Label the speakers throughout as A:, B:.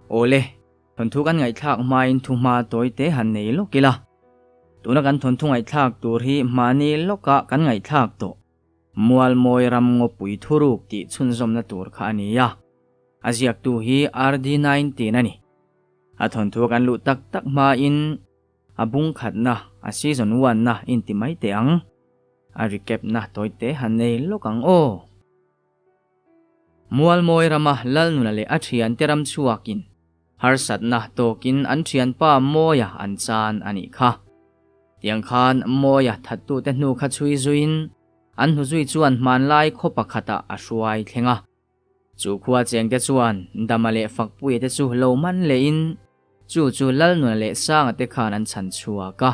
A: Awle, thawnthu kan ngaihthlak hmain thuhma tawi te han nei lawk ila. Tuna kan thawnthu ngaihthlak tur hi mahni lawka kan ngaihthlak tawh Mualmawi ram ngawpui thuruk tih chhunzawmna tur kha a ni a. A ziaktu hi RD19 a ni. A thawnthu kan luh tak tak hmain a bung khatna, a season one na inti mai teh ang. A recap na tawi te han nei lawk ang aw. Mualmawi rama Lalnuna leh a thiante ram chhuakin harsatna tawkin an thianpa Mawia an chan a nih kha. Tiang khan Mawia thattute hnu kha chhui zuiin an hnu zui chuan hmanlai khaw pakhatah a hruai thleng a. Chu khua chengte chuan Dama leh Fakpuia te chu lo man lehin chu chu Lalnuna leh Sanga te khan an chhan chhuak a.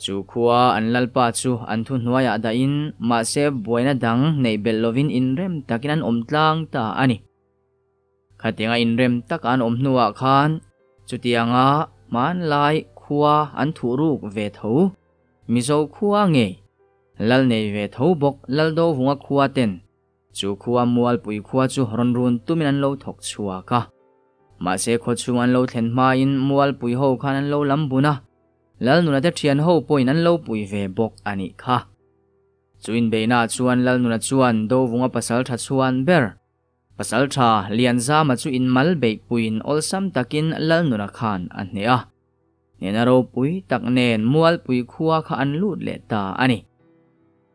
A: Chu khua an lalpa chu an thuhnuaiah dahin mahse buaina dang neih belh lovin inrem takin an awm tlang ta a ni. Khatianga inrem taka an awm hnuah khan chutianga hmanlai khua an thuh ruk ve tho, Mizo khua ngei, lal nei ve tho bawk Laldovunga khua ten Chu khua Mualpui khua chu rawn run tumin an lo thawk chhuak a. Mahse khaw chhung an lo thlen hmain Mualpui ho khan an lo lam bun a, Lalnuna te thian ho pawhin an lo pui ve bawk a nih kha. Chu inbeihnaah chuan Lalnuna chuan Dovunga pasal tha chhuan ber, pasal tha Lianzama chu inmal beihpuiin awlsam takin Lalnuna khan a hneh a. Hnehna ropui tak nen Mualpui khua kha an lut leh ta a ni.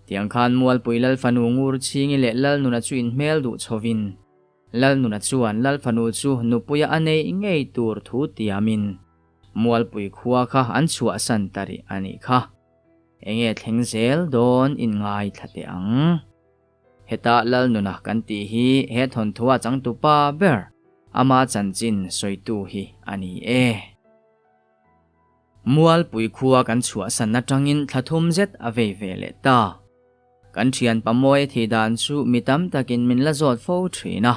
A: Tiang khan Mualpui Lalfanu Ngurchhingi leh Lalnuna chu inhmel duh chhovin, Lalnuna chuan Lalfanu chu nupuia a neih ngei tur thu tiamin Mualpui khua kha an chhuahsan ta rih a nih kha. Enge thleng zel dawn in ngaithla teh ang. Heta Lalnuna kan tih hi he thawnthu a changtupa ber ama chanchin sawitu hi a ni e. Mualpui khua kan chhuahsan atangin thla thum zet a vei ve leh ta. Kan thian Pamuai thih dan chu mi tam takin min la zawt fo thin a.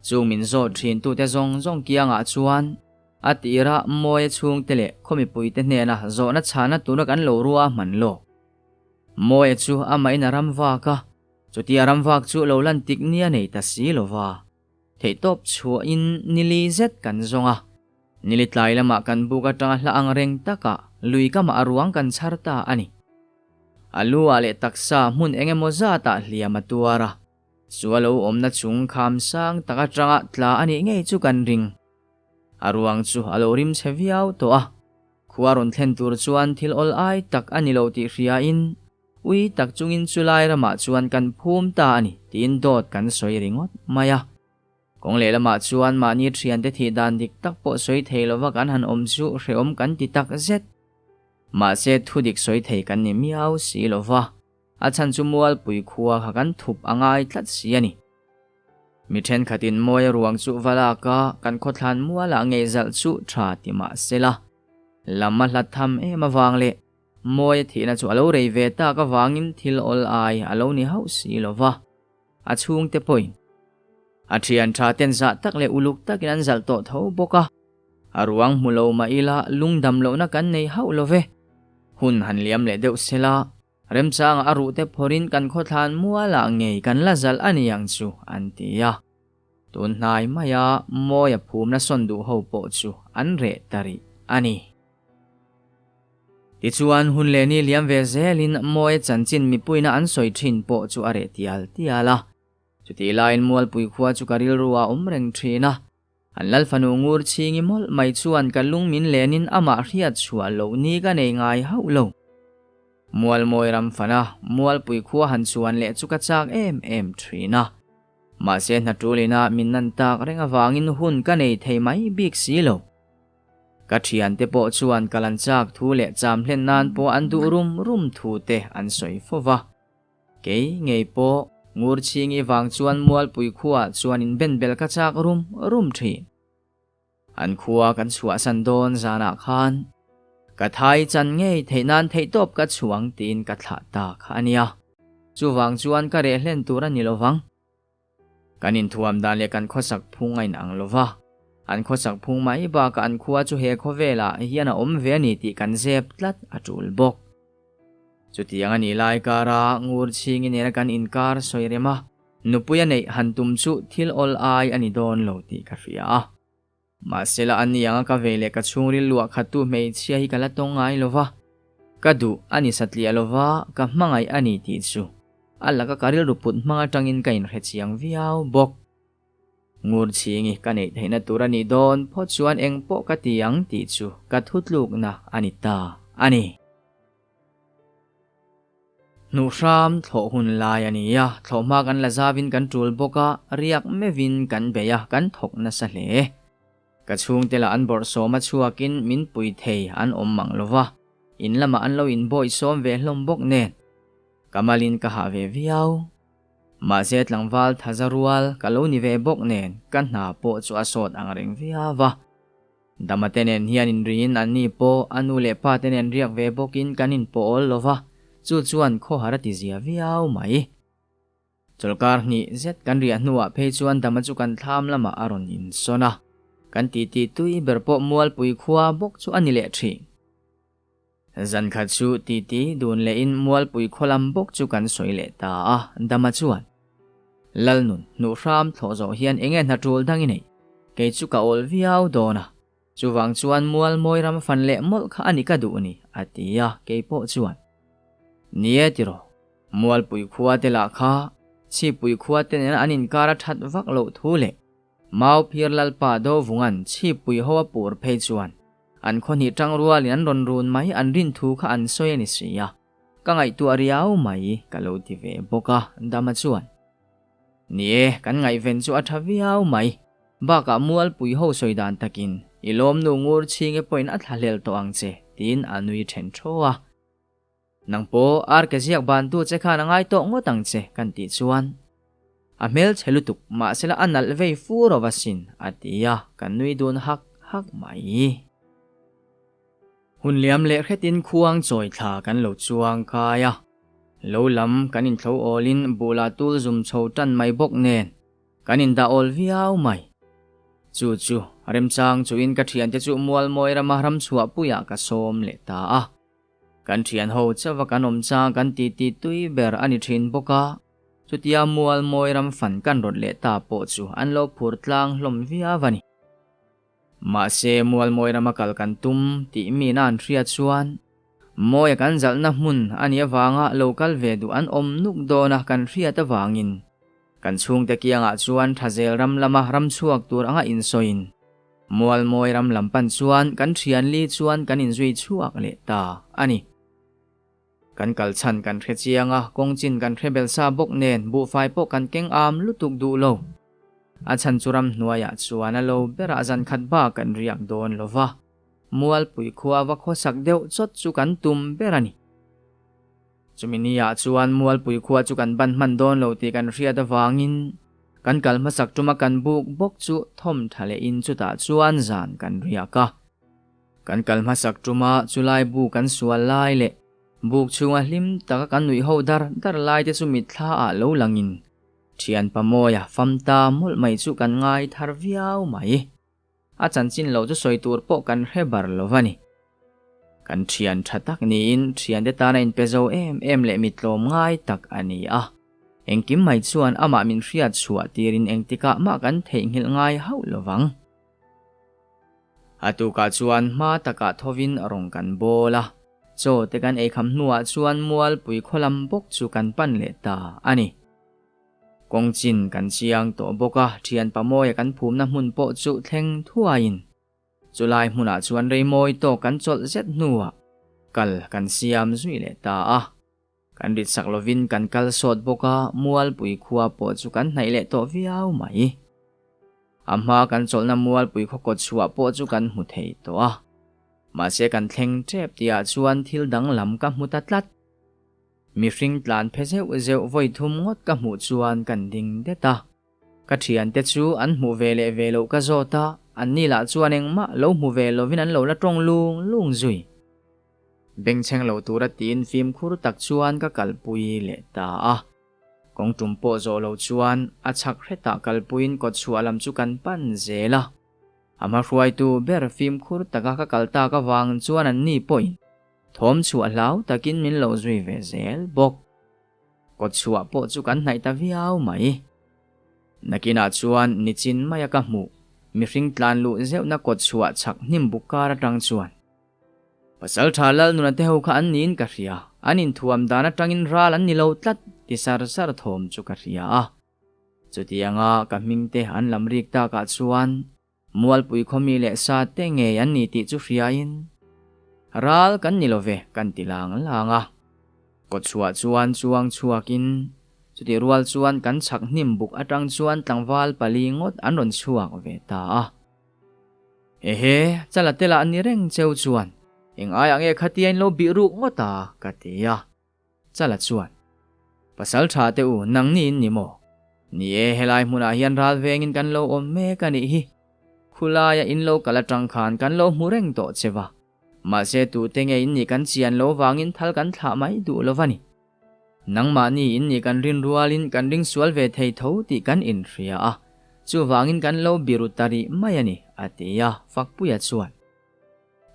A: Chung min zawt thin tute zawng zawng kiangah chuan a tira Mawia chhungte leh khaw mipuite hnena zawhna chhana tura kan lo rua hman lawk. Mawia chu amahin a ram vak a, chutia ram vak chu lo lan tik nia nei ta si lova. Theihtawp chhuahin nili zet kan zawng a. Nili tlai lamah kan buk atanga hla ang reng takah lui kamah a ruang kan chhar ta a ni. A lu ah leh taksa hmun eng emaw zatah hliam a tuar a, chu a lo awmna chung kham sang tak atanga tla a nih ngei chu kan ring. A ruang chu a lo rim chhe viau tawh a, khua rawn thlen tur chuan thil awl ai tak a ni lo tih hriain ui tak chungin chulai ramah chuan kan phum ta a ni tiin dawt kan sawi ringawt mai a. Kawng lehlamah chuan mahni thiante thih dan dik tak pawh sawi thei lova kan han awm chu hrehawm kan ti tak zet. Mahse thu dik sawi thei kan ni miau si lova, a chhan chu Mualpui khua kha kan thup a ngai tlat si a ni. Mi thenkhatin Mawia ruang chu va lak a, kan khawthlan mualah ngei zalh chu tha ti mah sela. Lam a hlat tham em avang leh Mawia thihna chu a lo rei ve tak avangin thil awl ai a lo ni hauh si lova. A chhungte pawhin a thian tha ten zah tak leh uluk takin an zalh tawh tho bawk a. A ruang hmu lo mah ila lungdam lohna kan nei hauh lo ve. Hun han liam leh deuh sela, remchangah a ruhte phawrhin kan khawthlan mualah ngei kan la zalh a ni ang chu an ti a. Tun hnai maia Mawia phumna sawn duh ho pawh chu an reh ta rih a ni. Tichuan, hun leh ni liam ve zelin Mawia chanchin mipuina an sawi thin pawh chu a reh tial tial a. Chutih laiin Mualpui khua chu ka rilru a awm reng thin a. An lal fanu ngur chhingi mawlh mai chuan ka lung min lenin amah hriat chhuah loh ni ka nei ngai hauh lo. Mualmawi ram fana Mualpui khua han chuan leh chu ka chak em em thin a. Mahse hna tulina min nan tak reng avangin hun ka nei thei mai bik si lo. Ka thiante pawh chuan ka lan chak thu leh cham hlen nan pawh an duh rum rum thu te an sawi fo va. Kei ngei pawh Ngurchhingi vang chuan Mualpui khuaah chuan inbenbel ka chak rum rum thin. An khua kan chhuahsan dawn zanah khan ka thai chan ngei theih nan theihtawp ka chhuang tiin ka thlah ta kha a nia. Chuvang chuan ka reh hlen tur a ni lovang. Kan inthuam dan leh kan khawsak phung a inang lo va, an khawsak phung mai bakah an khua chu he khawvelah hian a awm ve a ni tih kan zep tlat a tul bawk. Chutiang a nih lai kara ngur chhingi nena kan inkar sawi rem a, nupui a neih han tum chu thil awl ai a ni dawn lo tih ka hria a. Mahsela a ni anga ka vei leh ka chhungril luah khattu hmeichhia hi ka la tawng ngai lo va, ka duh a ni satliah lo va, ka hmangaih a ni tih chu a laka ka rilru put hmang atangin ka inhre chiang viau bawk. Ngur chhingi ka neih theihna tur a nih dawn phawt chuan eng pawh ka ti ang tih chu ka thutlukna a ni ta a ni. Hnuhhram thlawh hun lai a ni a, thlawhhma kan la zavin kan tul bawk a, riak meuhin kan bei a, kan thawk nasa hle. Ka chhungte lah an bawrhsawm a chhuakin min pui thei an awm mang lo va, in lamah an lo inbawihsawm ve hlawm bawk nen. Ka malin ka hah ve viau. Mahse tlangval thaza rual ka lo ni ve bawk nen ka hna pawh chu a sawt ang reng viau va. Dama te nen hian inriin anni pawh a nu leh pa te nen riak ve bawkin kan inpawh awl lo va, chu chuan khawhar a ti zia viau mai. Chawlhkar hnih zet kan riah hnuah phei chuan Dama chu kan thlam lamah a rawn insawn a, kan titi tui ber pawh Mualpui khua bawk chu a ni leh thin. Zan khat chu titi dun lehin Mualpui khaw lam bawk chu kan sawi leh ta a, Dama chuan, Lalnun, hnuh hram thlawh zawh hian eng nge hna tul dang i neih? Kei chu ka awl viau dawn a, chuvang chuan mual mawi ram fan leh mawlh kha a ni ka duh ni, a ti a, kei pawh chuan, Ni e tiraw, Mualpui khua te lah kha Chhippui khua te nena an inkar a that vak loh thu leh Mau phir Lalpa Dovungan Chhippui ho a pur phei chuan an khaw hnih tang rualin an rawn run mai an rin thu kha an sawi a ni si a, ka ngaihtuah riau mai ka lo ti ve bawk a, Dama chuan. Ni e, kan ngaihven chu a tha viau mai, bakah Mualpui ho sawi dan takin i lawmnu ngur chhinge pawhin a thlahlel tawh ang che, tiin a nui then thaw a. Nang pawh ar ke ziak bantu che khan a ngai tawh ngawt ang che kan tih chuan a hmel chhe lutuk mahsela a nalh vei fur ova sin a ti a, kan nui dun hak hak mai. Hun liam leh hretin khuang chawi thla kan lo chuang kai a, lo lam kan inthlo awlin buhlah tul zum chho tan mai bawk nen kan indah awl viau mai. Chu chu remchang chuin ka thiante chu Mualmawi rama ramchhuahpuiah ka sawm leh ta a. Kan thian ho chauha kan awm chang kan titi tui ber a ni thin bawk a, chutia mual mawi ram fan kan rawt leh ta pawh chu an lo phur tlang hlawm viau a ni. Mahse mual mawi rama kal kan tum tih mi na an hriat chuan mawia kan zalhna hmun a nih avanga lo kal ve duh an awm nuk dawna kan hriat avangin kan chhungte kiangah chuan thazel ram lama ram chhuak tur anga insawiin Mualmawi ram lam pan chuan kan thianli chuan kan inzui chhuak leh ta a ni. Kan kal chhan kan hre chiang a, kawng chin kan hre bel sa bawk nen buhfai pawh kan keng am lutuk duh lo. A chhan chu ramhnuaiah chuan a lo berah zan khat bak kan riak dawn lo va, Mualpui khua va khawsak deuh chawt chu kan tum ber a ni. Chumi niah chuan Mualpui khua chu kan ban hman dawn lo tih kan hriat avangin kan kal hmasak tuma kan buk bawk chu thawm tha lehin chutah chuan zan kan riak a. Kan kal hmasak tuma chulai bu kan sual lai leh buk chhunga hlim taka kan nuih ho dar dar lai te chu mitthla ah lo langin thian pamawia famta mawlh mai chu kan ngai thar viau mai. A chanchin lo chu sawi tur pawh kan hre bar lo va ni. Kan thian tha tak niin thiante tana inpe zo em em leh mitlawm ngai tak a ni a. Engkim mai chuan amah min hriat chhuah tirin engtikah mah kan theihnghilh ngai hauh lo vang. A tukah chuan hma takah thovin rawng kan bawl a, chaw te kan eikham hnuah chuan mualpui khaw lam bawk chu kan pan leh ta a ni. Kawng chin kan chiang tawh bawk a, thian pamawia kan phumna hmun pawh chu thleng thuaiin chulai hmunah chuan reimawi tawk kan chawlh zet hnuah kal kan siam zui leh ta a. Kan rit sak lovin kan kal sawt bawk a, Mualpui khua pawh chu kan hnaih leh tawh viau mai. A hma kan chawlhna Mualpui khaw kawt chhuah pawh chu kan hmu thei tawh a. Mahse kan thleng tep tihah chuan thil danglam ka hmu ta tlat. Mihring tlan phe zeuh zeuh vawi thum ngawt ka hmuh chuan kan ding det a. Ka thiante chu an hmuh ve leh ve loh ka zawt a, anni lah chuan engmah lo hmu ve lovin an lo la tawng lung lung zui. Bengchheng lo tura tiin fimkhur tak chuan ka kalpui leh ta a. Kawng tum pawh zawh lo chuan a chhak hretah kalpuiin kawtchhuah lam chu kan pan zel a. A hmahruaitu ber fimkhur taka ka kal tak avang chuan anni pawhin Thawm chhuah hlau takin min lo zui ve zel bawk. Kawt chhuah pawh chu kan hnaih ta viau mai. Nakinah chuan nichin maia ka hmuh. Mihring tlan luh zeuhna kawt chhuah chhak hnim buk kar atang chuan Pasaltha Lalnuna te ho kha an niin ka hria, an inthuam dan atangin ral an ni lo tlat ti sar sar thawm chu ka hria a. Chutianga ka hming te an lam rik takah chuan Mualpui khawmi leh sa te ngei an ni tih chu hriain ral kan ni lo ve kan ti lang lang a. Kawtchhuah chuan chuang chhuakin chutih rual chuan kan chhak hnim buk atang chuan tlangval pali ngawt an rawn chhuak ve ta a. Ehe, chala te lah ni reng cheu chuan eng aiah nge khatia in lo bih ruk ngawt a? ka ti a. Chala chuan, Pasal tha teh u, nang ni in ni maw? Ni e, helai hmunah hian ral vengin kan lo awm mek a nih hi. Khulaia in lo kal atang khan kan lo hmu reng tawh che va. Mahse tute nge in nih kan chian lo vangin thal kan thlah mai duh lo va ni. Nangmahni in nih kan rin rualin kan ring sual ve thei tho tih kan inhria a, chuvangin kan lo biru ta rih mai a ni, a ti a, Fakpuia chuan.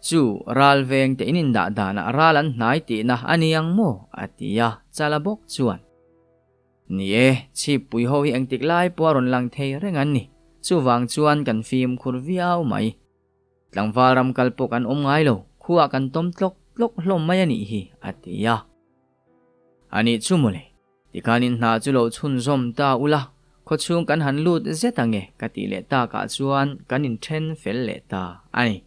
A: Chu, ral veng te in indah danah ral an hnai tihna a ni ang maw? a ti a, Chala bawk chuan. Ni e, chhippui ho hi engtik lai pawh a rawn lang thei reng an ni, chuvang chuan kan fimkhur viau mai. Tlangval ram kal pawh kan awm ngai lo, khuaah kan tawm tlawk tlawk hlawm mai a nih hi, a ti a. A nih chu mawle, tikhanin hna chu lo chhunzawm ta ula, khawchhung kan han lut zet ang e, ka tih leh takah chuan kan inthen fel leh ta a ni.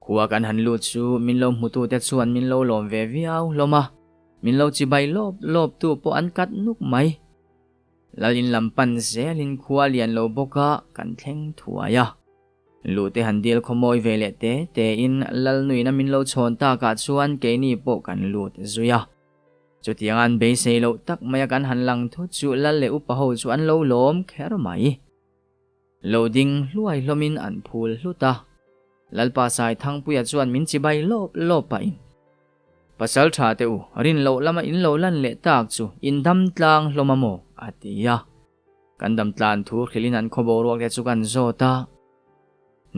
A: Khua kan han lut chu min lo hmutute chuan min lo lawm ve viau hlawm a, min lo chibai lawp lawptu pawh an kat nuk mai. Lal in lam pan zelin khua lian lo bawka kan thleng thuai a. Lute han dil khawmawi ve leh te tein Lal nuina min lo chhawn takah chuan keini pawh kan lut zui a. Chutiang an beisei loh tak maia kan han lang thut chu Lal leh upa ho chu an lo lawm kher mai. Lo ding hluai hlawmin an phul hlut a. Lalpa Saithangpuia chuan min chibai lawp lawp pahin, Pasal tha teh u, rin loh lama in lo lan leh tak chu in dam tlang hlawm a maw? a ti a. Kan dam tlan thu hrilhin an khaw boruak te chu kan zawt a.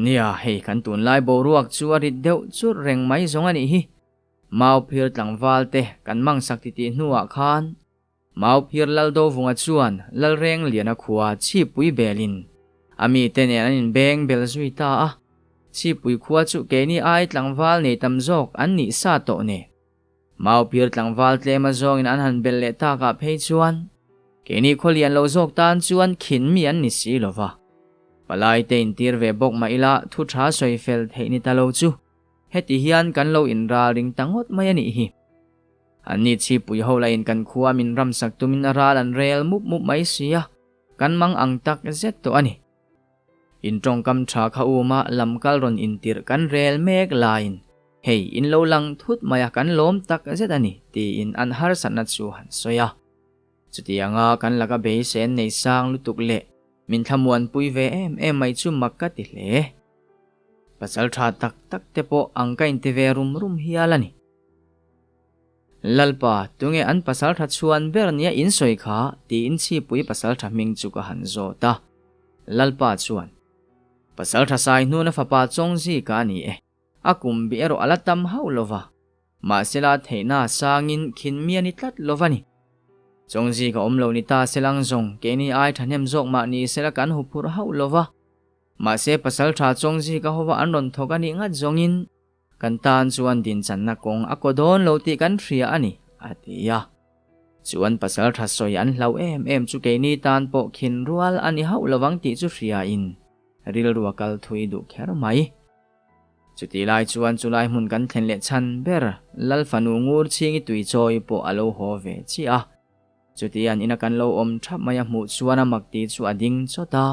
A: Nia, hei kan tunlai boruak chu a rit deuh churh reng mai zawng a nih hi. Mauphir tlangval te kan mangsak titih hnuah khan Mauphir Laldovunga chuan Lalrengliana khua Chhipui belin a mite nen an inbeng bel zui ta a. Chhipui khua chu keini ai tlangval nei tam zawk an nih sa tawh nen. Mauphir tlangval tlema zawngin an han bel leh takah phei chuan keini khawlian lo zawk tan chuan khin mi an ni si lo va. Palai te intir ve bawk mah ila thu tha sawi fel theih ni ta lo chu heti hian kan lo inralring ta ngawt mai a nih hi. Anni chhipui ho lahin kan khua min ramsak tumin a ral an rel mup mup mai si a, kan mang ang tak zet tawh a ni. In tawngkam tha kha uma lam kal rawn intirh kan rel mek laiin, Hei, in lo lang thut mai a, kan lawm tak zet a ni, tiin an harsatna chu han sawi a. Chutianga kan laka beisei an nei sang lutuk leh min thlamuanpui ve em em mai chu mak ka ti hle. Pasal tha tak tak te pawh ang ka inti ve rum rum hial a ni. Lalpa, tunge an pasaltha chhuan ber nia in sawi kha? tiin Chhipui pasaltha hming chu ka han zawt a. Lalpa chuan, Pasaltha sai hnuna fapa Chawngzi ka ni e, a kum bi erawh a la tam hauh lo va, mahsela theihna sangin khin mi a ni tlat lo va ni. Chawngzi ka awm lo ni ta selang zawng, keini ai thahnem zawk mah ni sela kan huphurh hauh lo va, mahse pasaltha Chawngzi ka hova an rawn thawk a nih ngat zawngin, Kan tan chuan dinchanna kawng a kaw dawn lo tih kan hria a ni, a ti a. Chuan pasal tha sawi an hlau em em chu keini tan pawh khin rual a ni hauh lovang tih chu hriain rilru a kal thui duh kher mai. Chutih lai chuan chulai hmun kan thlen leh chhan ber Lal fanu ngur chhingi tui chawi pawh a lo haw ve chiah a. Chutian ina kan lo awm thap mai a hmuh chuan a mak tih chu a ding chawt a.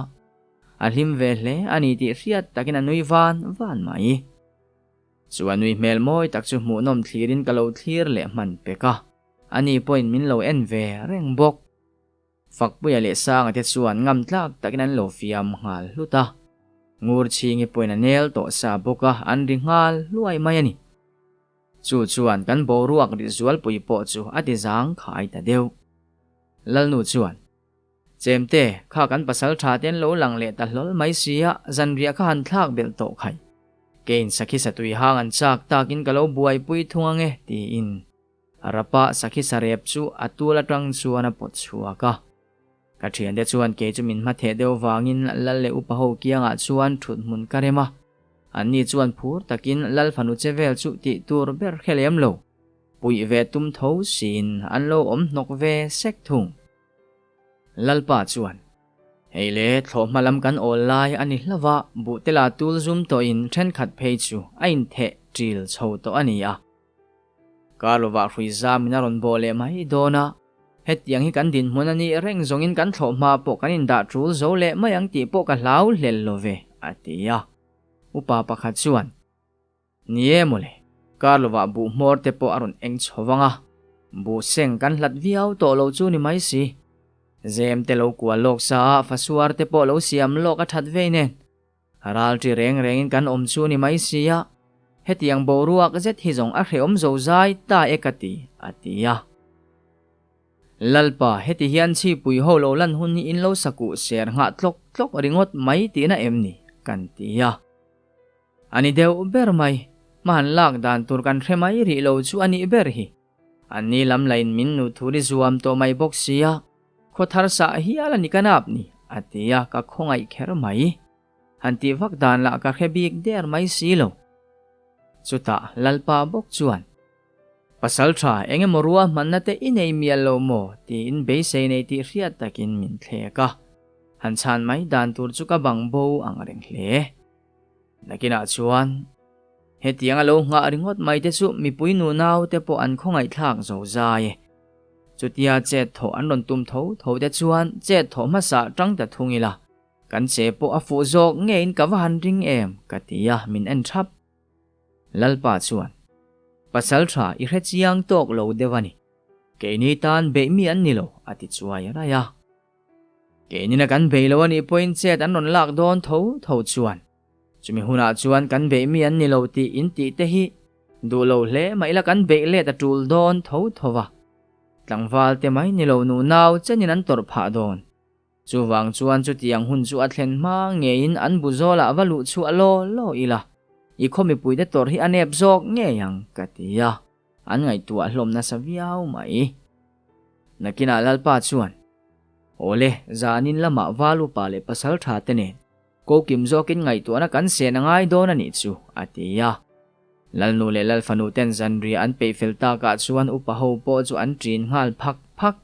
A: A hlim ve hle a ni tih hriat takin a nui van van mai. Chu a nui hmel mawi tak chu hmuhnawm thlirin ka lo thlir leh hman pek a, ani pawhin min lo en ve reng bawk. Fakpuia leh Sanga te chuan ngam tlak takin an lo fiam nghal hlut a. Ngur chhingi pawhin a nel tawh sa bawk a, an ri nghal hluai mai a ni. Chu chuan kan boruak ri zualpui pawh chu a ti zangkhai ta deuh. Lalnu chuan. Chemte, kha kan pasal tha te an lo lang leh ta hlawl mai sia, zanriah kha han thlak belh tawh khaih. Kein sakhi satui hang an chak takin ka lo buaipui thung ange, tiin a rapa sakhi sarep chu a tul atang chuan a pawt chhuak a. Ka thiante chuan kei chu min hmatheh deuh vangin lal leh upa ho kiangah chuan thut hmun ka rem a. Anni chuan phur takin lal fanu che vel chu tih tur ber hre lem lo, puih ve tum tho siin an lo awm hnawk ve sek thung. Lalpa chuan, Hei le, thlawhhma lam kan awl lai a ni hlauh a, buhtela tul zum tawhin thenkhat phei chu a intheh ṭil chho tawh a ni a. Kar lovah hrui zamin a rawn bawh leh mai dawn a, hetiang hi kan dinhmun a nih reng zawngin kan thlawh hma pawh kan indah ṭul zo leh mai ang tih pawh ka hlau hlel lo ve, a ti a. Upa pakhat chuan, Ni e mawle, kar lovah buh hmawr te pawh a rawn eng chho vang a, buh seng kan hlat viau tawh lo chu ni mai si. Zem te lo kual lawk sa a, fasuar te pawh lo siam lawk a ṭhat vei nen. Ral ṭi reng rengin kan awm chu ni mai si a, hetiang boruak zet hi zawng a hrehawm zo zai ta e ka ti, a ti a. Lalpa, heti hian chhipui ho lo lan hun hi in lo sakuh ser nghah tlawk tlawk ringawt mai tihna em ni? kan ti a. A ni deuh ber mai, hma han lak dan tur kan hre mai rih lo chu a nih ber hi. Anni lam lain min nu thur i zuam tawh mai bawk si a, khaw thar sah hial a ni ka nap ni, a ti a, ka khawngaih kher mai. Han tih vak dan lah ka hre bik der mai si lo. Chutah Lalpa bawk chuan, Pasal tha, eng emaw ruahmanna te i nei mial lo maw? tiin beisei nei tih hriat takin min thlek a. Han chhan mai dan tur chu ka bang bo ang reng hle. Nakinah chuan hetiang a lo nghah ringawt mai te chu mipui nunau te pawh an khawngaihthlak zo zai e. Chutia chet thawh an rawn tum tho tho te chuan chet thawh hmasa tang ta thung ila, kan che pawh a fuh zawk ngeiin ka va han ring em ka ti a, min en thap. Lalpa chuan, Pasal tha i hre chiang tawk lo deuh a ni. Keini tan beih mi an ni lo a ti chuai raih a. Keinina kan bei lo a nih pawhin chet an rawn lak dawn tho tho chuan chumi hunah chuan kan beih mi an ni lo tih in tih te hi duh lo hle mah ila kan beih let a tul dawn tho tho va. Tlangval te mai ni lo nunau chenin an tawrh phah dawn. Chuvang chuan chutiang hun chu a thlen hma ngeiin an bu zawlah va luh chhuah law law ila i khaw mipuite tawrh hi a nep zawk ngei ang ka ti a. An ngaihtuah hlawm nasa viau mai. Nakinah Lalpa chuan, Awle, zanin lamah val upa leh pasal tha te nen ko kim zawkin ngaihtuahna kan sen a ngai dawn a nih chu, a ti a. Lalnu leh Lalfanu ten zanriah an peih fel takah chuan upa ho pawh chu an ṭin nghal phak phak.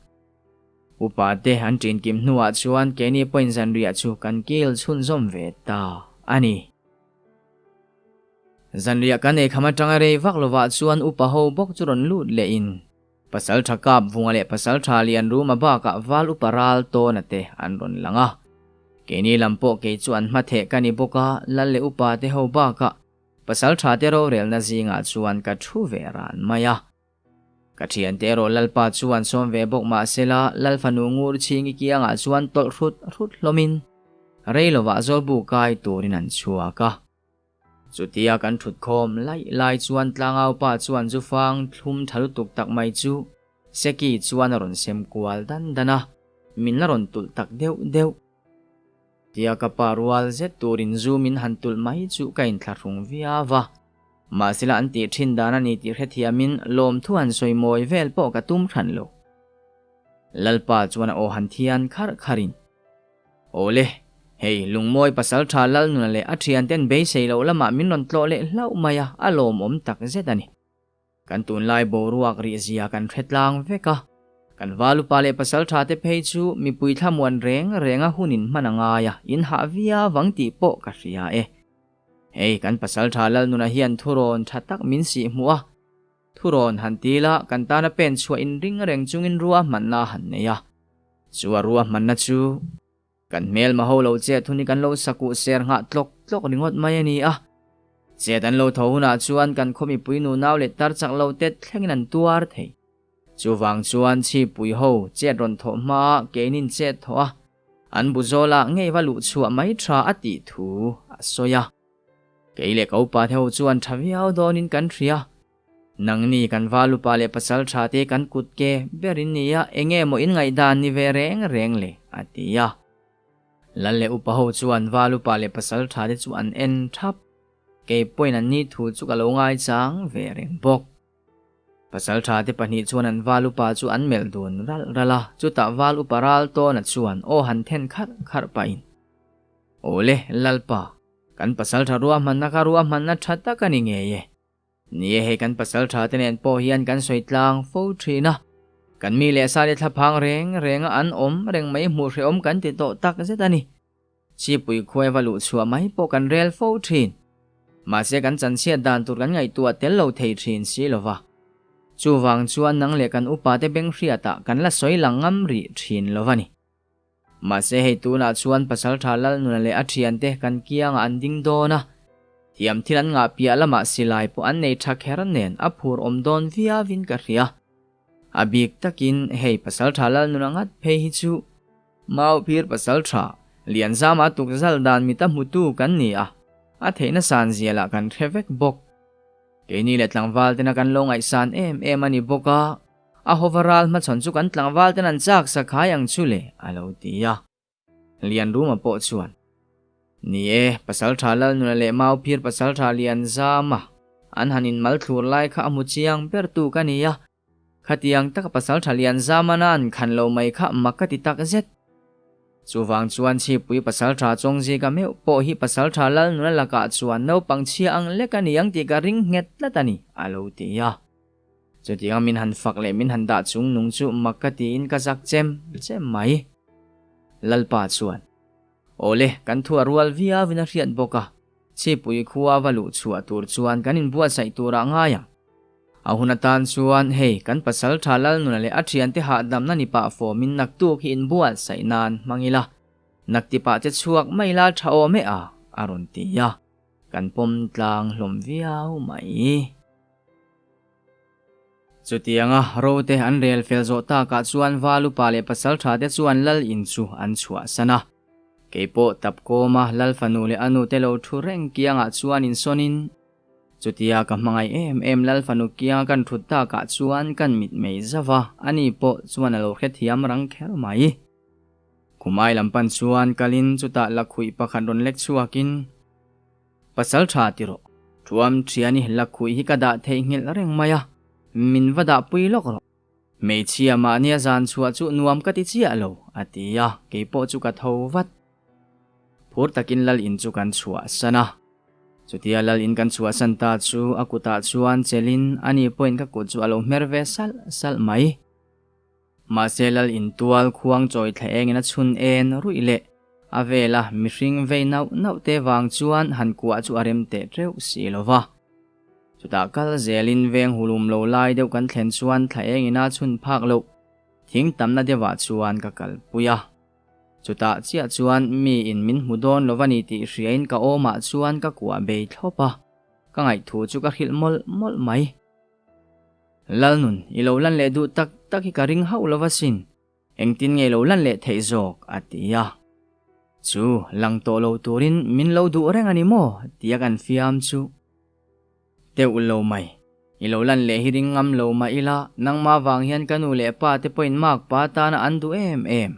A: Upa te an ṭin kim hnuah chuan keini pawhin zanriah chu kan kil chhunzawm ve ta a ni. Zanriah kan ei kham atanga rei vak lovah chuan upa ho bawk chu rawn lut leh in pasal tha kap vunga leh pasal tha lian ruma bakah val upa ral tawna te an rawn lang a. Keini lam pawh kei chu an hmatheh ka ni bawk a, lal leh upa te ho bakah pasal tha te rorelna zingah chuan ka thu ve ran mai a. Ka thiante erawh Lalpa chuan sawm ve bawk mahsela Lalfanu ngur chhingi kiangah chuan tawlh hrut hrut hlawmin rei lovah zawlbu kai turin an chhuak a. Chutia kan thut khawm laih lai chuan tlangau pa chuan zufang thlum tha lutuk tak mai chu Seki chuan a rawn sem kual dan dan a, min la rawn tulh tak deuh deuh. Tia ka pa rual zet turin zu min han tulh mai chu ka inthlahrung viau a. Mahsela an tih thin dan a ni tih hrethiamin lawmthu han sawi mawi vel pawh ka tum hran lo. Lalpa chuan a aw han thian kharh kharhin, Awle, hei Lungmawi pasal tha Lalnuna leh a thianten beisei loh lamah min rawn tlawh leh hlauh mai a, a lawmawm tak zet a ni. Kan tunlai boruak rih zia kan hre tlang vek a, kan valupa leh pasal tha te phei chu mipui thlamuan reng renga hun in hman a ngai a, in hah viau vang tih pawh ka hria e. Hei kan pasal tha Lalnuna hian thurawn tha tak min sih hmuh a, thurawn han ti la kan tana pen chhuah in ring reng chungin ruahmanna han nei a, chu a ruahmanna chu Kan hmelma ho lo chet hun hi kan lo sakuh ser nghah tlawk tlawk ringawt mai a ni a. Chet an lo tho hunah chuan kan khaw mipui nunau leh tar chak lo te thlengin an tuar thei. Chuvang chuan chhipui ho chet rawn thawh hma keinin chet thawh a, an bu zawlah ngei va luh chhuah mai tha a tih thu a sawi a. Kei leh ka upa te ho chuan tha viau dawnin kan hria. Nangni kan valupa leh pasal tha te kan kut ke ber in nia enge maw in ngaihdan ni ve reng reng le a ti a. Lal leh upa ho chuan valupa leh pasal tha te chu an en thap. Kei pawhin an ni thu chu ka lo ngaichang ve reng bawk. Pasalṭha te pahnih chuan an val upa chu an melh dun ralh ralh a, chutah val upa ral tawna chuan aw han then kharh kharh pahin, Awle, Lalpa, kan pasalṭha ruahmanna kha ruahmanna ṭha tak a ni ngei e. Ni e, hei kan pasalṭha te nen pawh hian kan sawi tlang fo ṭhin a, kan mi leh sa te thlaphang reng renga an awm reng mai hmuh hrehawm kan ti tawh tak zet a ni. Chipui khuai va luh chhuah mai pawh kan rel fo thin. Mahse kan chanchhiat dan tur kan ngaihtuah tel lo thei thin si lo va. Chuvang chuan nang leh kan upa te beng hriatah kan la sawi lang ngam rih thin lo va ni. Mahse hei tunah chuan Pasaltha Lalnuna leh a thiante kan kiangah an ding dawn a. Thiam thil an ngah piah lamah silai pawh an nei tha kher nen a phur awm dawn viauin ka hria. A bik takin hei Pasaltha Lalnuna ngat phei hi chu Mau phir pasal tha, Lianzama tukzal dan mita hmutu kan ni a, a theihna san zia lah kan hre vek bawk. Keini leh tlangval tena kan lo ngaihsan em em a ni bawk a, a hova ral hmachhawn chu kan tlangval ten an chak sakhai ang chu le, a lo ti a. Lianruma pawh chuan, Ni e, pasal tha Lalnuna leh Mau phir pasal tha Lianzama an han inmal thlur lai kha a hmu chiang bertu ka ni a, Khatiang taka pasal tha lian zamana an khan lo mai kha mak ka ti tak zet. Chuvang chuan Chhipui pasal tha Chawngzika meuh pawh hi pasal tha Lalnuna lakah chuan naupang chhia ang lek a ni ang tih ka ring nghet tlat a ni, a lo ti a. Chutianga min han fak leh min han dah chung nung chu mak ka tiin ka zak chem chem mai. Lalpa chuan, Awle, kan thu a rual viauin a hriat bawk a, Chhipui khua va luh chhuah tur chuan kan inbuatsaih turah ngai ang. A hun atan chuan hei kan pasal tha Lalnuna leh a thiante hahdamna ni pah fawmin naktuk hi inbuatsaih nan hmang ila, naktipah che chhuak mai la tha awm e a, a rawn ti a, kan pawm tlang hlawm viau mai. Chutianga rote an rel fel zawh takah chuan Valupa leh pasal tha te chuan Lal in chu an chhuahsan a. Keipawh Tapkawma Lal fanu leh a nute lo thu reng kiangah chuan insawnin, Chutia ka hmangaih em em Lal fanu kianga kan thut takah chuan kan mit mei zauh a, ani pawh chuan a lo hrethiam rang kher mai. Khumai lam pan chuan kalin chutah lakhuih pakhat rawn lek chhuakin, Pasal tha ti rawh. Thuam thiani lakhuih hi ka dah theihnghilh reng mai a, min va dah pui lawk rawh. Hmeichhia mahnia zan chhuah chu nuam ka ti chiah lo, a ti a, keipawh chu ka tho vat. Phur takin lal in chu kan chhuahsan a. Chutia lal in kan chhuahsan ta chu a kutah chuan chelin ani pawhin ka kut chu a lo hmer ve salh salh mai. Mahse lal in tual khuang chawi thla engin a chhun en ruih leh a vela mihring vei nauh nauh te vang chuan han kuah chu a rem teh teuh si lo va. Chutah kal zelin veng hulum lo lai deuh kan thlen chuan thla engin a chhun phak loh thing tamna deuhah chuan ka kalpui a. Chutah chiah chuan mi in min hmu dawn lo va ni tih hriain ka awmah chuan ka kuah bei thlawp a, ka ngaihthu chu ka hrilh mawlh mawlh mai. Lalnun, i lo lan leh duh tak tak hi ka ring hauh lo va sin, engtin nge lo lan leh theih zawk? a ti a. Chu, lang tawh lo turin min lo duh reng a ni maw? tia kan fiam chu. Teuh lo mai. I lo lan leh hi ring ngam lo mah ila, nangmah vang hian ka nu leh pa te pawhin mak pa tana an duh em em.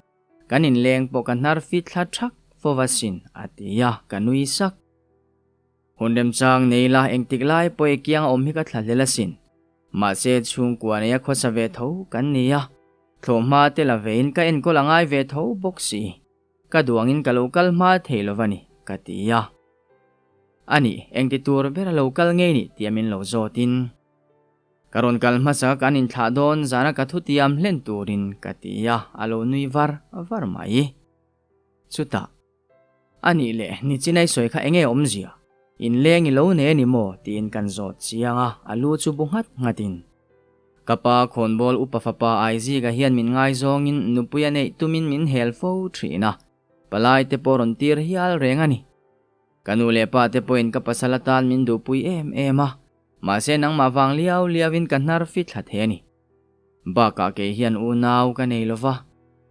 A: Kan inleng pawh ka hnar fit thla thak fo va sin, a ti a, ka nui sak. Hun remchang nei la engtik lai pawh i kiang a awm hi ka thla hlel asin. Mahse chhungkua neia khawsa ve tho kan ni a, thlawhhma te la vein ka enkawl a ngai ve tho bawk si. Ka duangin ka lo kal hma thei lo va ni, ka ti a. A nih, engti tur ber a lo kal ngei nih tia min lo zawtin. Ka rawn kal hmasa kan inthlah dawn zana ka thutiam hlen turin ka ti a, a lo nui var var mai. Chutah, A nih leh, nichinai sawi kha enge awmzia? Inleng i lo nei a ni maw? tiin kan zawt chiang a, a lu chu bu nghat nghatin. Ka pa khawnbawl upa fapa Aizika hian min ngaizawngin nupui a neih tumin min hel fo thin a, palai te pawh rawn tir hial reng a ni. Ka nu leh pa te pawhin ka pasal atan min duhpui em em a, mahse nangmah vang liau liauin ka hnar fit thla thei a ni. Bakah kei hian unau ka nei lova,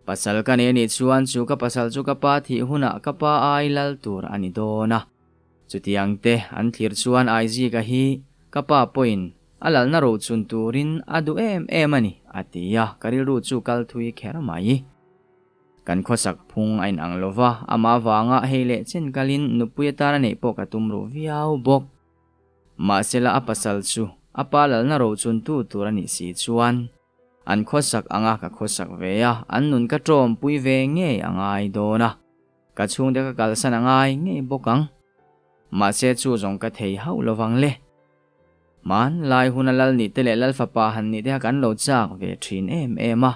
A: pasal ka nei anih chuan chu ka pasal chu ka pa thih hunah ka pa ai lal tur a ni dawn a. Chutiang te an thlir chuan Aizika hi ka pa pawhin a lalna rochun turin a duh em em a ni, a ti a, ka rilru chu kal thui kher mai. Kan khawsak phung a inang lo va, amah avanga hei leh chen kalin nupui atana neih pawh ka tum ruh viau bawk. Mahsela a pasal chu. A pa lalna rochuntu tur a nih si chuan an khawsak anga ka khawsak ve a, an nun ka ṭawmpui ve ngei a ngai dawn a, ka chhungte ka kalsan a ngai ngei bawk ang. Mahse chu zawng ka thei hauh lovang le. Hmanlai huna lal nih te leh lal fapa han nih te kha kan lo chak ve thin em em a.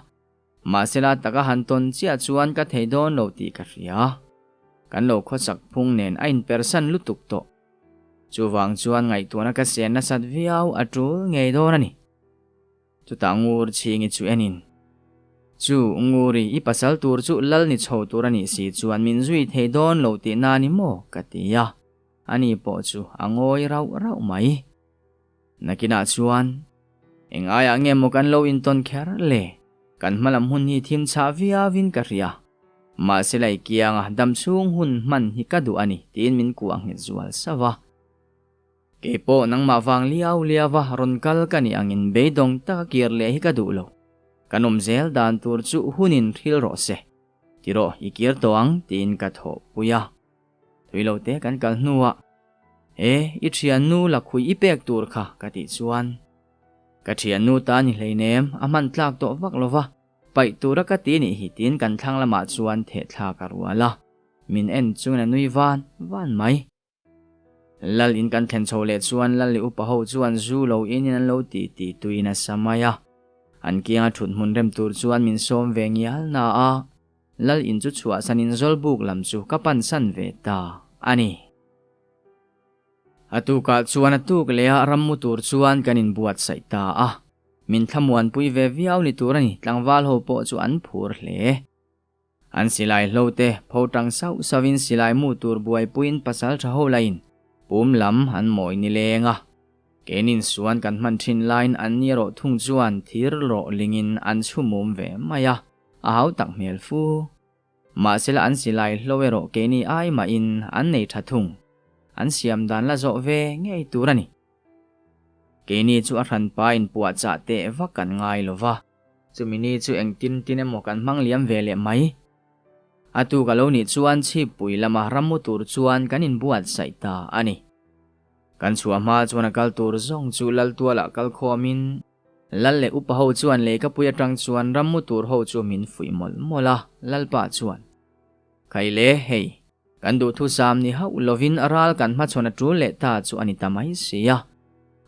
A: Mahsela taka han tawn chiah chuan ka thei dawn lo tih ka hria. Kan lo khawsak phung nen a inpersan lutuk tawh. Chuvang chuan ngaihtuahna ka sen nasat viau a tul ngei dawn a ni. Chutah ngur chhingi chu enin, Chu, Nguri, i pasal tur chu lal ni chho tur a nih si chuan min zui thei dawn lo tih na ni maw? ka ti a, ani pawh chu a ngawi rauh rauh mai. Nakinah chuan, Eng aiah nge maw kan lo intawn kher le? Kan hmalam hun hi thim chhah viauin ka hria. Mahse lei kianga damchhung hun hman hi ka duh a ni, tiin min kuah nghet zual sauh a. Kei pawh nangmah vang liau liauva rawn kal ka nih angin beidawng taka kir leh hi ka duh lo. Kan awm zel dan tur chu hunin hril rawh se. Ti rawh, i kir tawh ang, tiin ka thawhpui a. Thui lo te kan kal hnuah, E, i thiannu lakhui i pek tur kha, ka tih chuan. Ka thiannu ta ni hleinem, a hman tlak tawh vak lo va, paih tura ka ti nih hi, tiin kan thlang lamah chuan thehthlak a rual a. Min en chungin a nui van van mai. Lal in kan thlen chho leh chuan Lal leh upa ho chuan zu lo in in an lo ti ti tui nasa mai a. An kianga thut hmun rem tur chuan min sawm ve ngial na a, Lal in chu chhuahsan in Zawlbuk lam chu ka pan san ve ta a ni. A tukah chuan a tuk leh a ram mu tur chuan kan inbuatsaih ta a. Min thlamuanpui ve viau ni tur a ni, tlangval ho pawh chu an phur hle. An silai hlo te pho tang sauh sauhin silai mu tur buaipuiin pasal tha ho lain pum lam an mawi ni leng a. Keinin suan kan hman thin laiin an ni erawh thung chuan thir rawh lingin an chhu mum ve mai a, a hau tak hmel fu. Mahsela an silai hlo erawh keini ai mahin an nei tha thung. An siam dan la zawh ve ngei tur a ni. Keini chu a hranpa inpuahchah teh vak kan ngai lo va. Chumi ni chu engtin tin emaw kan hmang liam ve leh mai. A tuk a lo nih chuan chhippui lama rammu tur chuan kan inbuatsaih ta a ni. Kan chhuah hma chuan a kal tur zawng chu Laltualah kal khawmin Lal leh upa ho chuan lehkapui atang chuan rammu tur ho chu min fuih mawlh mawlh a, Lalpa chuan, Khai le, hei, kan duhthusam ni hauh lovin a ral kan hmachhawn a tul leh ta chu a ni ta mai si a.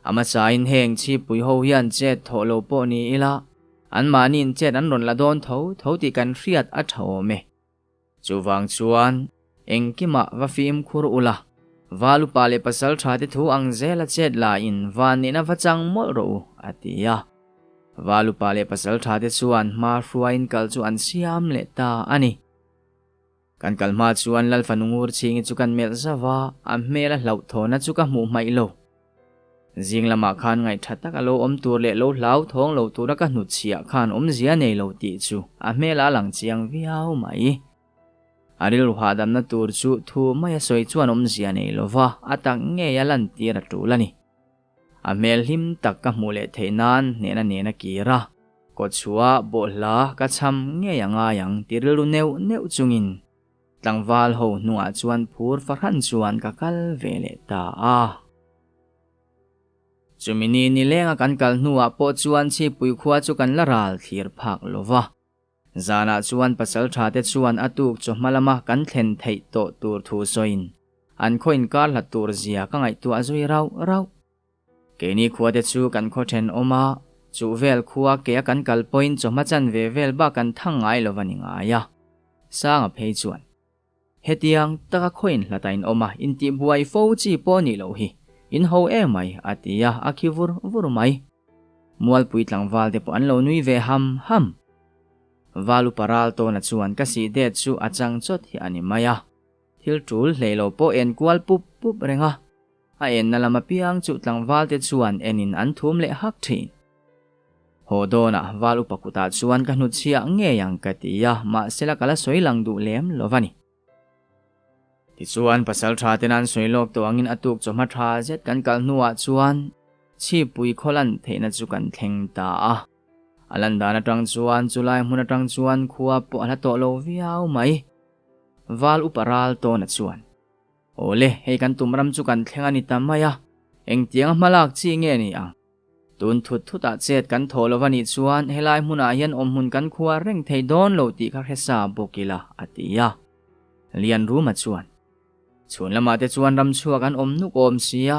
A: A hmasain heng chhipui ho hian chet thawh lo pawh ni ila, anmahniin chet an rawn la dawn tho tho tih kan hriat a tha awm e. Chuvang chuan engkimah va fimkhur ula, Val upa leh pasal tha te thu ang zela chet lain van nihna va chang mawlh rawh u, a ti a. Val upa leh pasal tha te chuan hma hruaiin kal chu an siam leh ta a ni. Kan kal hma chuan Lal fanu ngur chhingi chu kan melh zauh a, a hmel a hlauhthawhna chu ka hmuh hmaih lo. Zing lamah khan ngaihtha tak a lo awm tur leh lo hlauthawng lo tura ka hnutchhiah khan awmzia nei lo tih chu a hmel a lang chiang viau mai. A rilru hahdamna tur chu thu mai a sawi chuan awmzia nei lo va, a tak ngei a lantir a tul a ni. A hmel hlim tak ka hmuh leh theih nan hnehna nen a kir a, kawchhuah bawhhla ka cham ngei a ngai ang ti rilru neuh neuh chungin tlangval ho hnungah chuan phur fahran chuan ka kal ve leh ta a. Chumi ni nilenga kan kal hnuah pawh chuan Chhipui khua chu kan la ral thlir phak lo va. Zanah chuan pasal tha te chuan a tuk chawhma lama kan thlen theih tawh tur thu sawiin an khaw inkar hlat tur zia ka ngaihtuah zui rauh rauh. Keini khua te chu kan khaw thenawm a, chuh vel khua ke a kan kal pawhin chawhma chanve vel bak kan thang ngai lo va ni ngai a. Sanga phei chuan, Hetiang taka khaw inhlat a inawm a, intihbuai fo chi pawh nih loh hi, in ho emai, a ti a, a khi vur vur mai. Mualpui tlangval te pawh an lo nui ve ham ham. Val upa ral tawna chuan ka sih det chu a chang chawt hi a ni mai a. Thil tul hlei lo pawh en kual pup pup reng a. A enna lam apiang chu tlangval te chuan enin an thum leh hak thin. Haw dawnah val upa kutah chuan ka hnutchhiah ngei ang ka ti a, mahsela ka la sawi lang duh lem lo va ni. Tichuan pasal tha ten an sawi lawk tawh angin a tuk chawhma tha zet kan kal hnuah chuan chhipui khaw lan theihna chu kan thleng ta a. A lan dan atang chuan chulai hmun atang chuan khua pawh a hla tawh lo viau mai. Val upa ral tawna chuan. Awle, hei kan tum ram chu kan thleng a ni ta mai a, engtianga hmalak chi nge ni ang? Tun thut thutah chet kan thawh lo anih chuan helai hmunah hian awmhmun kan khuar reng thei dawn lo tih kha hre sa bawk ila, a ti a. Lianruma chuan, Chhun lamah te chuan ramchhuak an awm nuk awm sia,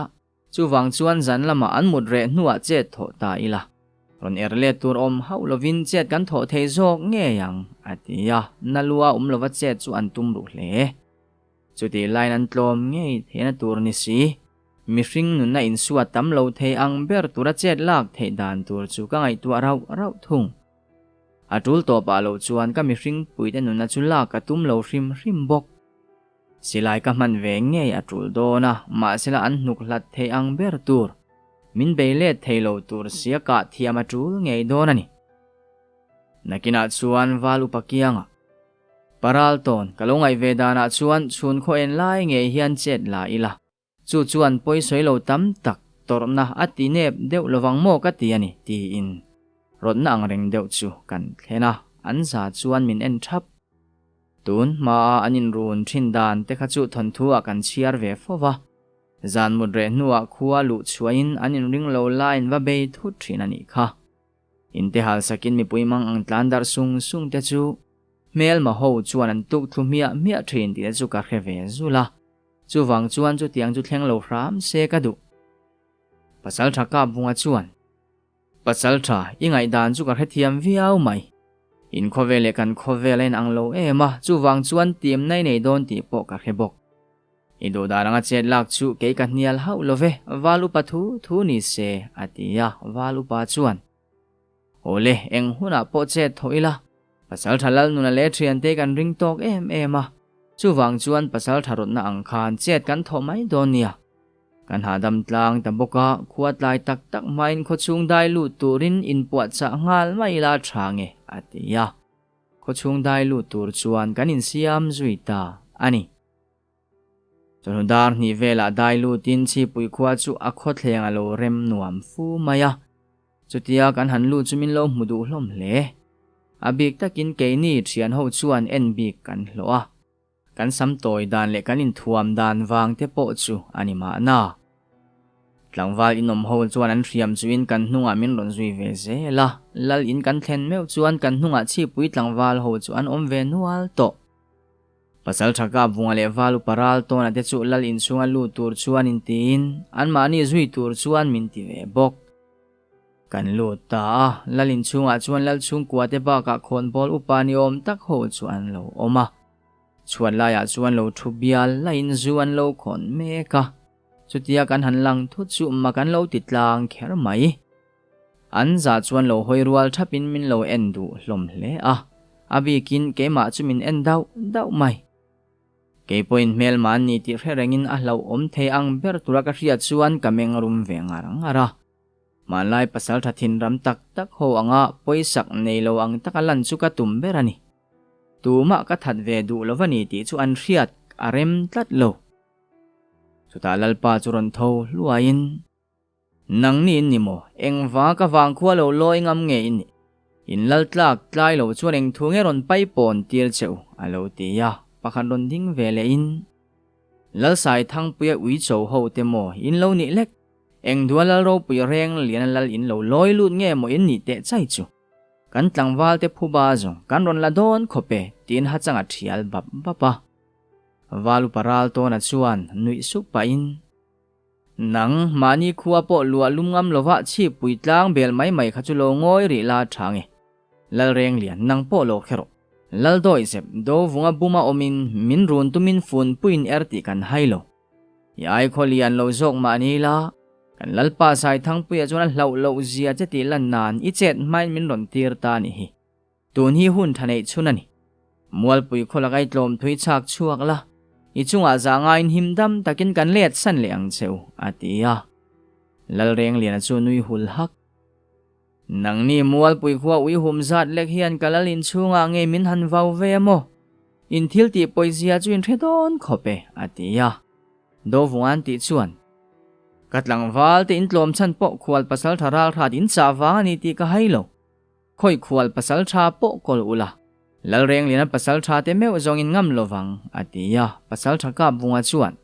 A: chuvang chuan zan lamah an mut reh hnuah chet thawh ta ila, rawn er let tur awm hauh lovin chet kan thawh thei zawk ngei ang, a ti a, na lua awm lova chet chu an tum ruh hle. Chutih laiin an tlawm ngei theihna tur ni si. Mihring nunna insuat tam lo thei ang ber tura chet lak theih dan tur chu ka ngaihtuah rauh rauh thung. A tul tawpah lo chuan ka mihring puite nunna chu lak ka tum lo hrim hrim bawk. Silai ka hman ve ngei a tul dawn a, mahsela an hnuk hlat thei ang ber tur, min bei let thei lo tur sia kah thiam a tul ngei dawn a ni. Nakinah chuan val upa kiangah. Paral tawn, ka lo ngaih ve danah chuan chhun khaw en lai ngei hian chet la ila, chu chuan pawisawi lo tam tak tawrhna a ti nep deuh lovang maw ka ti a ni, tiin rawtna ang reng deuh chu kan thlen a, an za chuan min en thap. Tun hmaa an inrun thin dan te kha chu thawnthu ah kan chhiar ve fo va, zan mut reh hnuah khua luh chhuahin an inring lo laiin va bei thut thin a nih kha. Inte hal sakin mipui mang ang tlan darh sung sung te chu hmelma ho chuan an tuk thlu hmiah hmiah thin tih te chu ka hre ve zul a. Chuvang chuan chutiang chu thleng lo hram se ka duh. Pasaltha Kapvunga chuan, Pasaltha, i ngaihdan chu ka hrethiam viau mai. In khawvel leh kan khawvel a inang lo em a, chuvang chuan timna i nei dawn tih pawh ka hre bawk. I duh dan anga chet lak chu kei ka hnial hauh lo ve, Val upa thu thu ni se, a ti a, Val upa chuan, Awle, eng hunah pawh chet thawh ila, pasal tha lal nuna leh thiante kan ring tawk em em a, chuvang chuan pasal tha rawtna ang khan chet kan thawh mai dawn nia. Kan hahdam tlang ta bawk a, khua tlai tak tak hmain khawchhung dai lut turin inpuahchah nghal mai ila tha nge, a ti a. Khawchhung dai lut tur chuan kan insiam zui ta a ni. Chawhnu dar hnih velah dai lutin Chhipui khua chu a khawthleng a lo rem nuam fu mai a. Chutia kan han lut chu min lo hmu duh hlawm hle. A bik takin keini thian ho chuan en bik kan hlawh a. Kan sam tawi dan leh kan inthuam dan vang te pawh chu a ni mahna. Tlangval inawm ho chuan an hriam chuin kan hnungah min rawn zui ve zel a. Lal in kan thlen meuh chuan kan hnungah Chhipui tlangval ho chu an awm ve nual tawh. Pasal tha kap vunga leh val upa ral tawna te chu lal inchhunga lut tur chuan intiin anmahni zui tur chuan min ti ve bawk. Kan lut ta a, lal inchhungah chuan lal chhungkua te bakah khawnbawl upa ni awm tak ho chu an lo awm a. Chhuat laiah chuan lo thu bial laiin zu an lo khawn mek a. Chutia kan han lang thut chu mak an lo ti tlang kher mai. An za chuan lo hawi rual thapin min lo en duh hlawm hle a, a bikin keimah chu min en dauh dauh mai. Kei pawhin hmelma an ni tih hre rengin a hlauhawm thei ang ber tura ka hriat chuan ka meng rum ve ngar ngar a. Hmanlai pasaltha thinram tak tak ho anga pawisak nei lo ang taka lan chu ka tum ber a ni. Tumah ka that ve duh lo va ni tih chu an hriat a rem tlat lo. Chutah Lalpa chu rawn tho hluaiin. Nangni in ni maw? Engva ka vangkhua lo lawi ngam nge i nih? In lal tlak tlai lo chuan eng thu nge rawn pai pawn tir che u? a lo ti a, pakhat rawn ding ve leh in, Lalsai Thangpuia ui cho ho te maw in lo nih lek? Eng dua lal ropui reng lian a lal in lo lawi lut nge maw in nih teh chai chu? Kan tlangval te phuba zawng kan rawn la dawn khawp e, tiin hachang a thial bap bap a. Val upa ral tawna chuan nuih suk pahin, Nang, mahni khua pawh luah lum ngam lova chhipui tlang bel mai mai kha chu lo ngawi rih la tha nge. Lalrenglian, nang pawh lo khe rawh. Laldawi zep, do vunga buma awmin min run tumin fun puiin er tih kan hai lo. I ai khaw lian lo zawk mahni la, kan Lalpa Saithangpuia chuan a hlauh loh zia che tih lan nan i chet hmain min rawn tir ta ni hi. Tun hi hun tha neih chhun a ni. Mualpui khaw lakai tlawm thui chhak chhuak la, i chungah zah ngaiin him dam takin kan let san leh ang che u, a ti a. Lalrengliana chu nui hul hak. Nangni Mualpui khua ui hum zat lek hian ka lal inchhungah ngei min han vau ve a maw? In thil tih pawizia chu in hre dawn khawp e, a ti a. Dovunga'n tih chuan, Ka tlangval te in tlawm chhan pawh khual pasaltha ralhrat in chah vang a ni tih ka hai lo. Khawi khual pasal tha pawh kawl ula, Lalrengliana pasal tha te meuh zawngin ngam lovang, a ti a, pasal tha kap vunga chuan,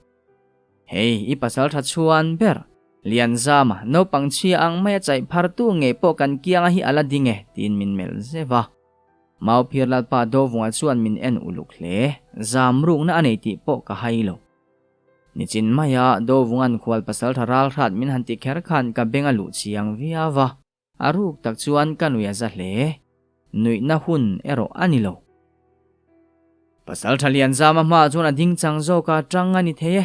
A: Hei, i pasal tha chhuan ber. Lianzama, naupang chhia ang maia chaih phartu ngei pawh kan kianga hi a la ding e, tiin min melh zeuh a. Mauphir Lalpa Dovunga chuan min en uluk hle. Zam rukna a nei tih pawh ka hai lo. Nichin maia Dovunga'n khual pasaltha ralhrat min han ti kher khan ka beng a luh chiang viau a. A ruk tak chuan ka nui a za hle. Nuihna hun erawh a ni lo. Pasaltha Lianzama hmaah chuan a ding chang zawk a, tang a ni thei e.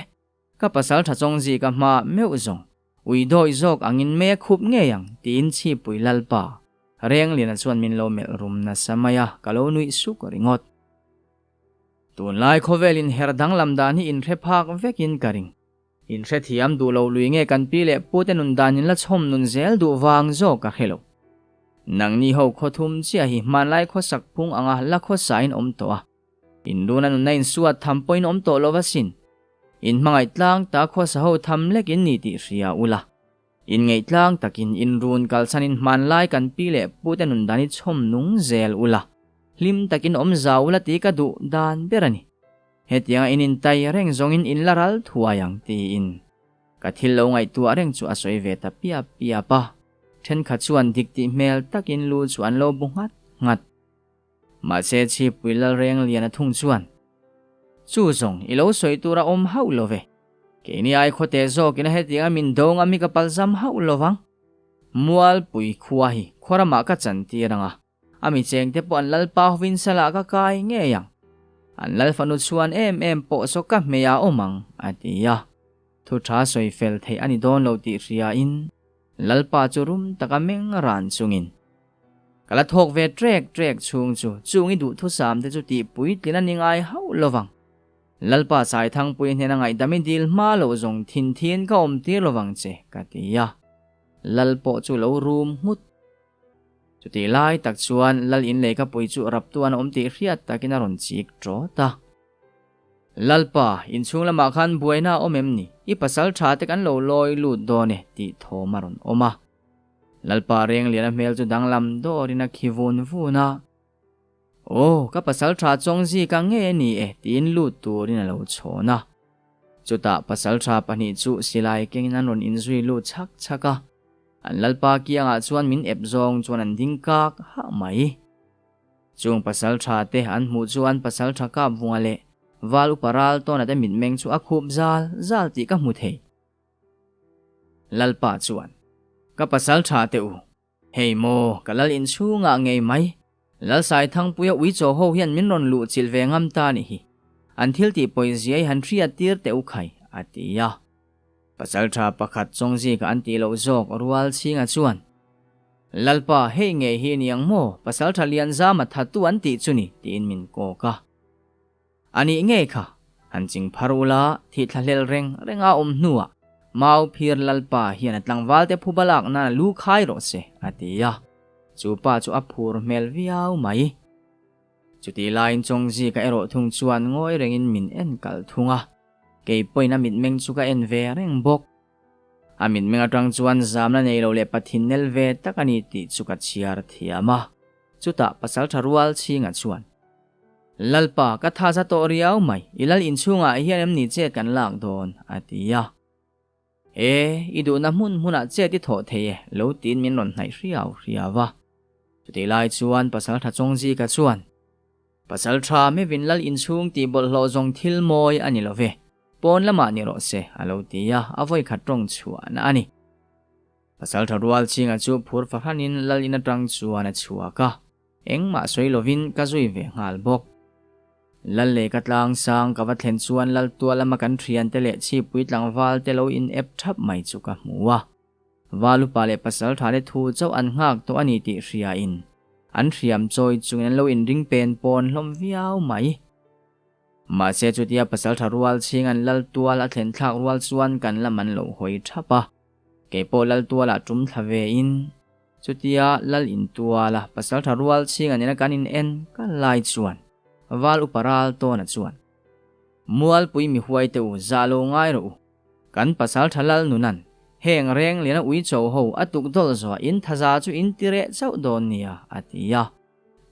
A: Ka pasal tha chawng zi ka hma meuh zawng, ui dawi zawk angin mei a khup ngei ang, tiin Chhipui Lalpa, Rengliana chuan min lo melh rum nasa mai a, ka lo nuih suk ringawt. Tunlai khawvel inher danglam dan hi inhre phak vekin ka ring. Inhre thiam duh lo lui nge kan pi leh pute nun dan in la chhawm nun zel duh vang zawk ka hre lo. Nangni ho khawthum chiah hi hmanlai khawsak phung anga la khawsain awm tawh a. Inruna nunna insuat tham pawhin awm tawh lo asin. In hmangaih tlang ta khawsa ho tham lek in ni tih hria ula. Inngeih tlang takin inrun kalchhan in hmanlai kan pi leh pute nun dan hi chhawm nung zel ula. Hlim takin awm zau ula tih ka duh dan ber a ni. Hetianga in intai reng zawngin in la ral thuai ang tiin ka thil lo ngaihtuah reng chu a sawi ve ta piap piap a. Thenkhat chuan dik tih hmel takin lu chu an lo bu nghat nghat. Mahse Chhipui Lalrengliana thung chuan, Chu zawng i lo sawi tur a awm hauh lo ve. Keini ai khawte zawkin a hetianga min dawng a mi ka palzam hauh lo vang. Mualpui khua hi khuaramah ka chantir ang a, a mi chengte pawh an lalpa hovin salah ka kai ngei ang. An lalfanu chhuan em em pawh saw ka hmei a awm ang, a ti a. Thu tha sawi fel theih a ni dawn lo tih hriain Lalpa chu rum taka meng ran chungin, Ka la thawk ve trek trek chhung chu chung i duhthusam te chu tih puitlin a ni ngai hauh lo vang. Lalpa Saithangpui hnena ngaihdam i dil hma loh zawng thin thin ka awm tir lo vang che, ka ti a. Lal pawh chu lo rum nghut. Chutih lai tak chuan Lal inleikapui chu raptu an awm tih hriat takin a rawn chik tawt a. Lalpa, inchhung lamah khan buaina a awm em ni? I pasal tha te kan lo lawi lut dawn e, tih thawm a rawn awm a. Lalpa Rengliana hmel chu danglam dawrin a khi vun vun a. Aw, ka pasal tha chawng zika ngei a ni e, tiin lut turin a lo chhawn a. Chutah pasal tha pahnih chu silai kengin an rawn inzui lut chhak chhak a. An Lalpa kiangah chuan min ep zawng chuan an ding kak hah mai. Chung pasal tha te an hmuh chuan pasal tha kap vunga leh val upa ral tawna te mitmeng chu a khup zal zal tih ka hmu thei. Lalpa chuan, Ka pasal tha te u, hei maw ka lal inchhungah ngei mai, Lalsaithangpuia uichaw ho hian min rawn luh chilh ve ngam ta nih hi, an thil tih pawiziai han hriat tir teh u khai, a ti a. Pasal tha pakhat chawngzika an tih loh zawk rual chhinga chuan, Lalpa, hei ngei hi ni ang maw? Pasal tha Lianzama thattu an tih chu ni, tiin min kawk a. A nih ngei kha, han ching phar ula, thih thla hlel reng reng a awm hnuah Mau Phir Lalpa hian a tlangvalte phuba lak nan a lu khai rawh se, a ti a. Chu pa chu a phur hmel viau mai. Chutih laiin Chawngzika erawh thung chuan ngawi rengin min en kal thung a. Kei pawhin a mitmeng chu ka en ve reng bawk. A mitmeng atang chuan zamna nei lo leh Pathin nel ve tak a ni tih chu ka chhiar thiam a. Chutah Pasaltha rual chhinga chuan, Lalpa, ka tha za tawh riau mai, i lal inchhungah hian em ni chet kan lak dawn? a ti a. E, i duhna hmun hmunah chet i thawh thei e, lo tiin min rawn hnaih hriau hriau a. Chutih lai chuan Pasaltha Chawngzika chuan, Pasaltha mevin lal inchhung tih bawlhhlawh zawng thil mawi a ni lo ve. Pawn lamah ni rawh se, a lo ti a, a vawi khat tawng chhuahna a ni. Pasaltha rual chhinga chu phur fahranin lal in atang chuan a chhuak a, engmah sawi lovin ka zui ve nghal bawk. Lal leh ka tlang sang ka va thlen chuan lal tual lama kan thiante leh chhipui tlangval te lo in ep thap mai chu ka hmu a. Valupa leh pasaltha te thu chauh an nghak tawh a ni tih hriain an hriam chawi chungin an lo inring pen pawn hlawm viau mai. Mahse chutia pasaltha rual chhing an lal tual a thlen thlak rual chuan kan lam an lo hawi thap a, keipawh lal tualah tum thla ve in chutia lal in tuala pasaltha rual chhing an ina kan in en kal lai chuan val upa ral tawna chuan Mualpui mi huai te u zah lo ngai rawh u, kan pasaltha lal nunan heng reng liana ui cho ho a tuk dawlh zawh in thaza chu in ti reh chauh dawn nia a ti a.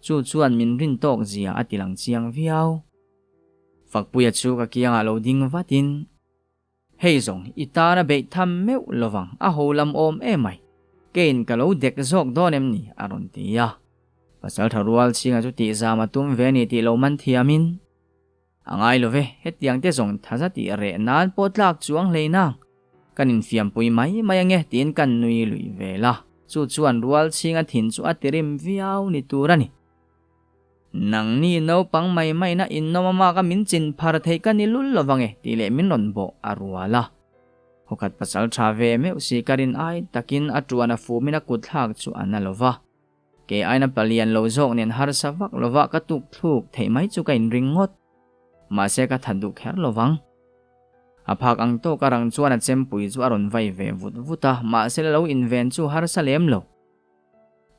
A: Chu chuan min rin tawk zia a ti lang chiang viau. Fakpuia chu ka kiangah lo ding vatin. Hei zawng i tana beih tham meuh lovang a ho lam awm emai. Keiin ka lo dek zawk dawn em ni? a rawn ti a. Pasaltha rual chhinga chu tihzam a tum ve a ni tih lo man thiamin, A ngai lo ve, hetiang te zawng thaza tih reh nan pawh tlak chuang hlei nang. Kan infiampui mai mai ange tiin kan nui lui vel a, chu chuan rual chhinga thin chu a tirim viau ni tur a ni. Nangni naupang mai maina innawm amaka min chin phar theih ka ni lul lovang e tih leh min rawn bawh a rual a. Khawkhat pasal tha ve meuh si ka rin ai takin a tuan a fumin a kut thlak chu a na lova. Kei aina palian lo zawk nen harsa vak lova ka tuk thluk theih mai chu ka inring ngawt. Mahse ka that duh kher lovang. A phak ang tawk a rang chuan a chempui chu a rawn vai ve vut vut a, mahse la lo inven chu harsa lem lo.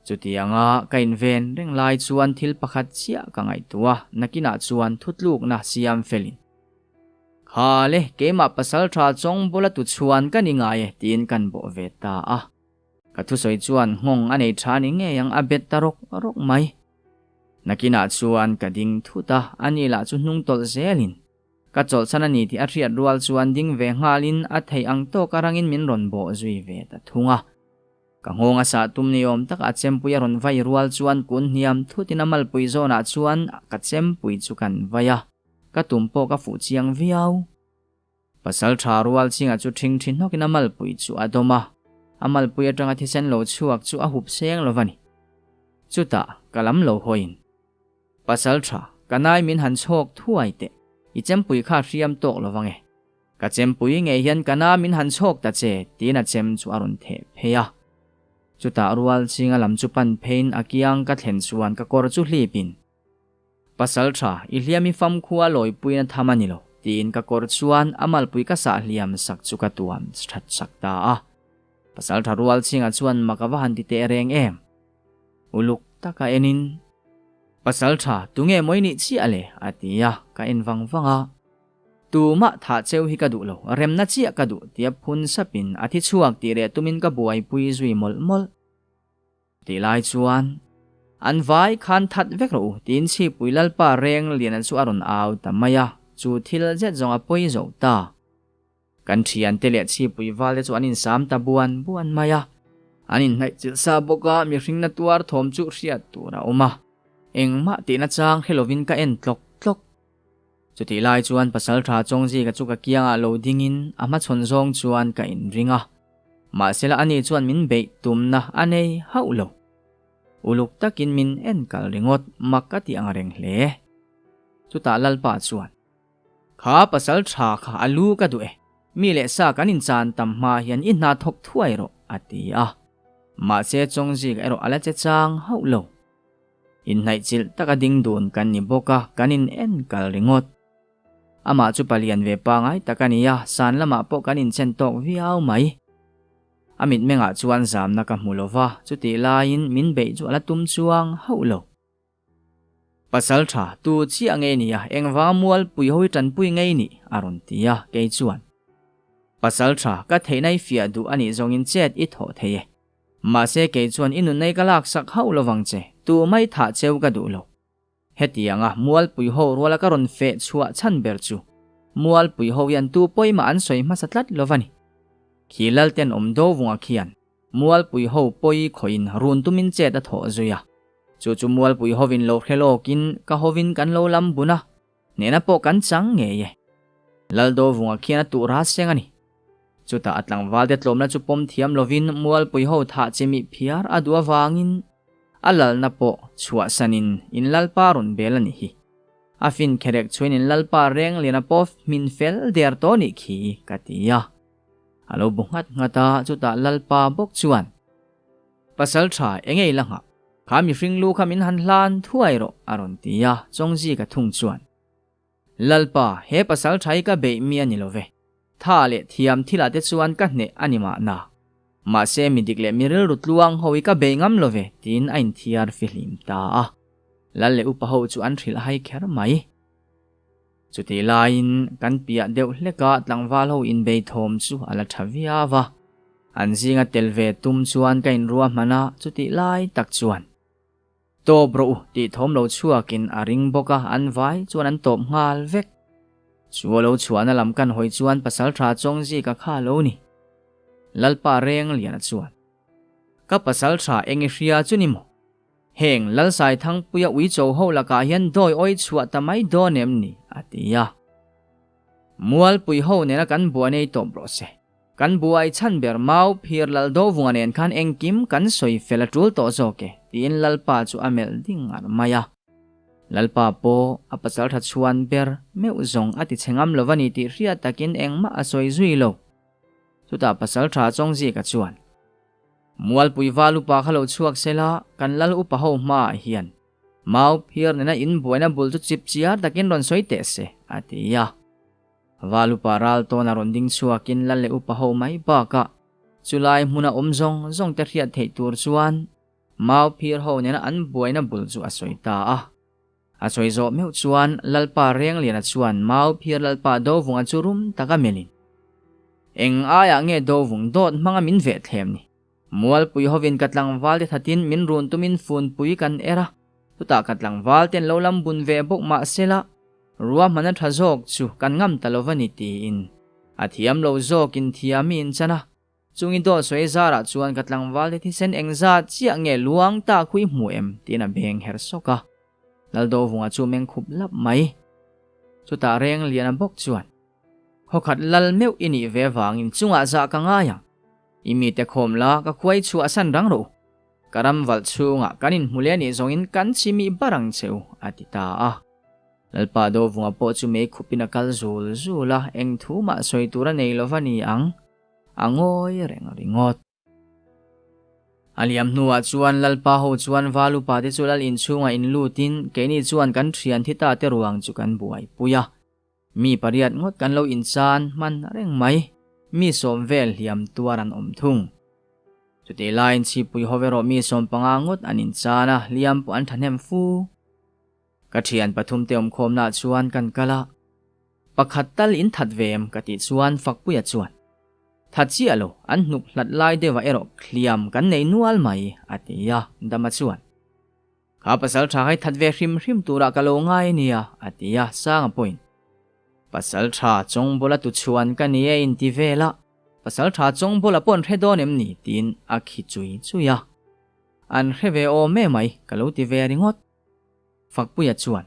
A: Chutianga ka inven reng lai chuan thil pakhat chiah ka ngaihtuah a, nakinah chuan thutlukna siam felin. Kha le, keimah pasal tha chawng bula tu chhuan ka ni ngai e, tiin kan bawh ve ta a. Ka thusawi chuan nghawng a nei tha ni ngei ang a bet ta rawk rawk mai. Nakinah chuan ka ding thut a, ani lah chu hnung tawlh zelin. Ka chawlhsan a ni tih a hriat rual chuan ding ve nghalin a theih ang tawk a rangin min rawn bawh zui ve ta thung a. Ka nghawng a sah tum ni awm taka a chempui a rawn vai rual chuan kun hniam thutin a malpui zawnah chuan ka chempui chu kan vai a, ka tum pawh ka fuh chiang viau. Pasal tha rual chingah chu ṭhing ṭhi hnawkin a malpui chu a dawm a, a malpui aṭanga thisen lo chhuak chu a hup seng lo va ni. Chutah ka lam lo hawiin, Pasal tha, ka nai min han chhawk thuai teh, i chempui kha hriam tawk lo vang e. Ka chempui ngei hian ka na min han chhawk ta che, tiin a chem chu a rawn theh phei a. Chutah rual chinga lam chu pan pheiin a kiang ka thlen chuan ka kawr chu hlipin, Pasal tha, i hliam i famkhua lawipuiin a tham a ni lo, tiin ka kawr chuan a malpui ka sah hliam sak chu ka tuam that sak ta a. Pasal tha rual chinga chuan mak a va han ti teh reng em? Uluk taka enin, Pasal tha, tunge maw i nih chiah le? a ti a, ka en vang vang a. Tumah thah cheu hi ka duh lo, remna chiah ka duh, tia phun sapin a thi chhuak tih leh tumin ka buaipui zui mawlh mawlh. Tih lai chuan, An vai khan that vek rawh u, tiin Chhipui Lalpa reng liana chu a rawn au ta mai a, chu thil zet zawng a pawi zo ta. Kan thiante leh Chhipui valte chu an insam ta buan buan mai a, an inhnaihchilh sa bawk a, mihringna tuar thawm chu hriat tur a awm a, engmah tihna chang hre lovin ka en tlawk tlawk. Chutih lai chuan Pasalṭha Chawngzika chu ka kiangah lo dingin a hmachhawn zawng chuan ka inring a. Mahsela ani chuan min beih tumna a nei hauh lo. Uluk takin min en kal ringawt mak ka tih ang reng hle. Chutah Lalpa chuan, Kha Pasalṭha kha a lu ka duh e, mi leh sa kan inchan tam hma hian i hna thawk thuai rawh, a ti a. Mahse Chawngzika erawh a la che chang hauh lo. Inhnaihchilh taka ding dun kan ni bawk a, kan in en kal ringawt. Amah chu palian ve pangai tak a ni a, san lamah pawh kan inchen tawk viau mai. A mitmengah chuan zamna ka hmu lo va, chutih laiin min beih chu a la tum chuang hauh lo. Pasal tha, tu chiah ngei ni a, engvanga mualpui ho hi tanpui ngei ni? a rawn ti a, kei chuan. Pasal tha, ka theihna i fiah duh a nih zawngin chet i thawh thei e. Mahse kei chuan i nunei ka laksak hauh lovang che, tu mai thah cheu ka duh lo. Hetianga Mualpui ho ruala ka rawn feh chhuah chhan ber chu Mualpui ho hian tu pawimah an sawi hmasa tlat lo va ni. Khi Lalten awm do vunga khian Mualpui ho pawi khawhin run tumin chet a thawh zui a. Chu chu Mualpui hovin lo hre lawkin ka hovin kan lo lam bun a, Hnehna pawh kan chang ngei e. Laldo vunga khian a tuh ra seng a ni. Chutah a tlangvalte tlawmna chu pawm thiam lovin Mualpui ho thah chimih phiar a duh avangin a lalna pawh chhuahsanin in Lalpa rawn bel a ni hi. A fin kherek chhuin in Lalpa reng lian a pawh hmin fel der tawh nih khi ka ti a. A lo bu nghat nghat a, chutah Lalpa bawk chuan, Pasal tha eng ei la nghah? Kha mihring lu kha min han hlan thuai rawh, a rawn ti a, Chawngzika thung chuan, Lalpa, he pasal tha hi ka beih mi a ni lo ve. Tha leh thiam thilah te chuan ka hneh a ni mahna. Mahse mi dik leh mi rilru tluang ho hi ka bei ngam lo ve, tiin a inthiar fihlim ta a. Lal leh upa ho chu an hrilh hai kher mai. Chutih laiin kan piah deuh hleka tlangval ho inbei thawm chu a la tha viau a, an zinga tel ve tum chuan ka inrua hman a, chutih lai tak chuan Tawp rawh u tih thawm lo chhuakin a ring bawk a, an vai chuan an tawp nghal vek. Chu a lo chhuahna lam kan hawi chuan pasalṭha Chawngzika kha a lo ni. Lalpa Rengliana chuan, Ka pasalṭha eng i hria chu ni maw? Heng Lalsaithangpuia uicho ho lakah hian dawi awi chhuah ta mai dawn em ni? a ti a. Mualpui ho nena kan buai nei tawp rawh se. Kan buai chhan ber Mau Phir Laldovunga nen khan engkim kan sawi fel a tul tawh zawk e, tiin Lalpa chu a melh ding ngar mai a. Lalpa pawh a pasal tha chhuan ber meuh zawng a ti chhe ngam lo a ni tih hriat takin engmah a sawi zui lo. Chutah pasal tha Chawngzika chuan, Mualpui val upa kha lo chhuak sela kan lal upa ho hmaah hian Mau Phir nena in buaina bul chu chip chiar takin rawn sawi teh se, a ti a. Val upa ral tawn a rawn ding chhuakin lal leh upa ho mai bakah chulai hmuna awm zawng zawng te hriat theih tur chuan Mau Phir ho nena an buaina bul chu a sawi ta a. A sawi zawh meuh chuan Lalpa Rengliana chuan Mau Phir Lalpa Dovunga chu rum taka melhin, Eng aiah nge Dovung dawt hmanga min veh thlem ni? Mualpui hovin ka tlangval te thatin min run tumin funpui kan er a, chutah ka tlangval ten lo lam bun ve bawk mah sela, ruahmana tha zawk chu kan ngam ta lo va ni tiin a thiam lo zawkin thiam i inchan a. Chungi dawt sawi zarah chuan ka tlangval te thisen engzat chiah nge luang ta khui hmu em tiin a beng her sawk a. Laldovunga chu meng khup lap mai. Chutah Rengliana bawk chuan, Khawkhat lal meuh i nih ve vangin chungah zah ka ngai ang. I mite khawm la, ka khuai chhuah san rang rawh u. Ka ram valh chhungah kan inhmu leh anih zawngin kan chimih bar ang che u, a ti ta a. Lalpa Dovunga pawh chu mei khupin a kal zul zul a, eng thu mah sawi tur a nei lova ni ang, a ngawi reng ringawt. A liam hnuah chuan Lalpa ho chuan Val upa te chu lal inchhungah inlutin keini chuan kan thian thi ta te ruang chu kan buaipui a. Mi pariat ngawt kan lo inchan hman reng mai, mi sawm vel hliam tuar an awm thung. Chutih laiin chhipui ho erawh mi 15 ngawt an inchan a, hliam pawh an thahnem fu. Ka thian pathum te awmkhawmnaah chuan kan kal a, pakhat tal in that ve em ka tih chuan Fakpuia chuan, That chiah lo, an hnuk hlat lai deuhah erawh hliam kan nei nual mai, a ti a, Dama chuan. Kha pasal tha hai that ve hrim hrim turah ka lo ngai ania, a ti a, Sanga pawhin. Pasal tha Chawngbawla tu chhuan ka ni e inti vel a, pasal tha Chawngbawla pawh an hre dawn em ni? tiin a khi chui chui a. An hre ve awm e mai, ka lo ti ve ringawt. Fakpuia chuan,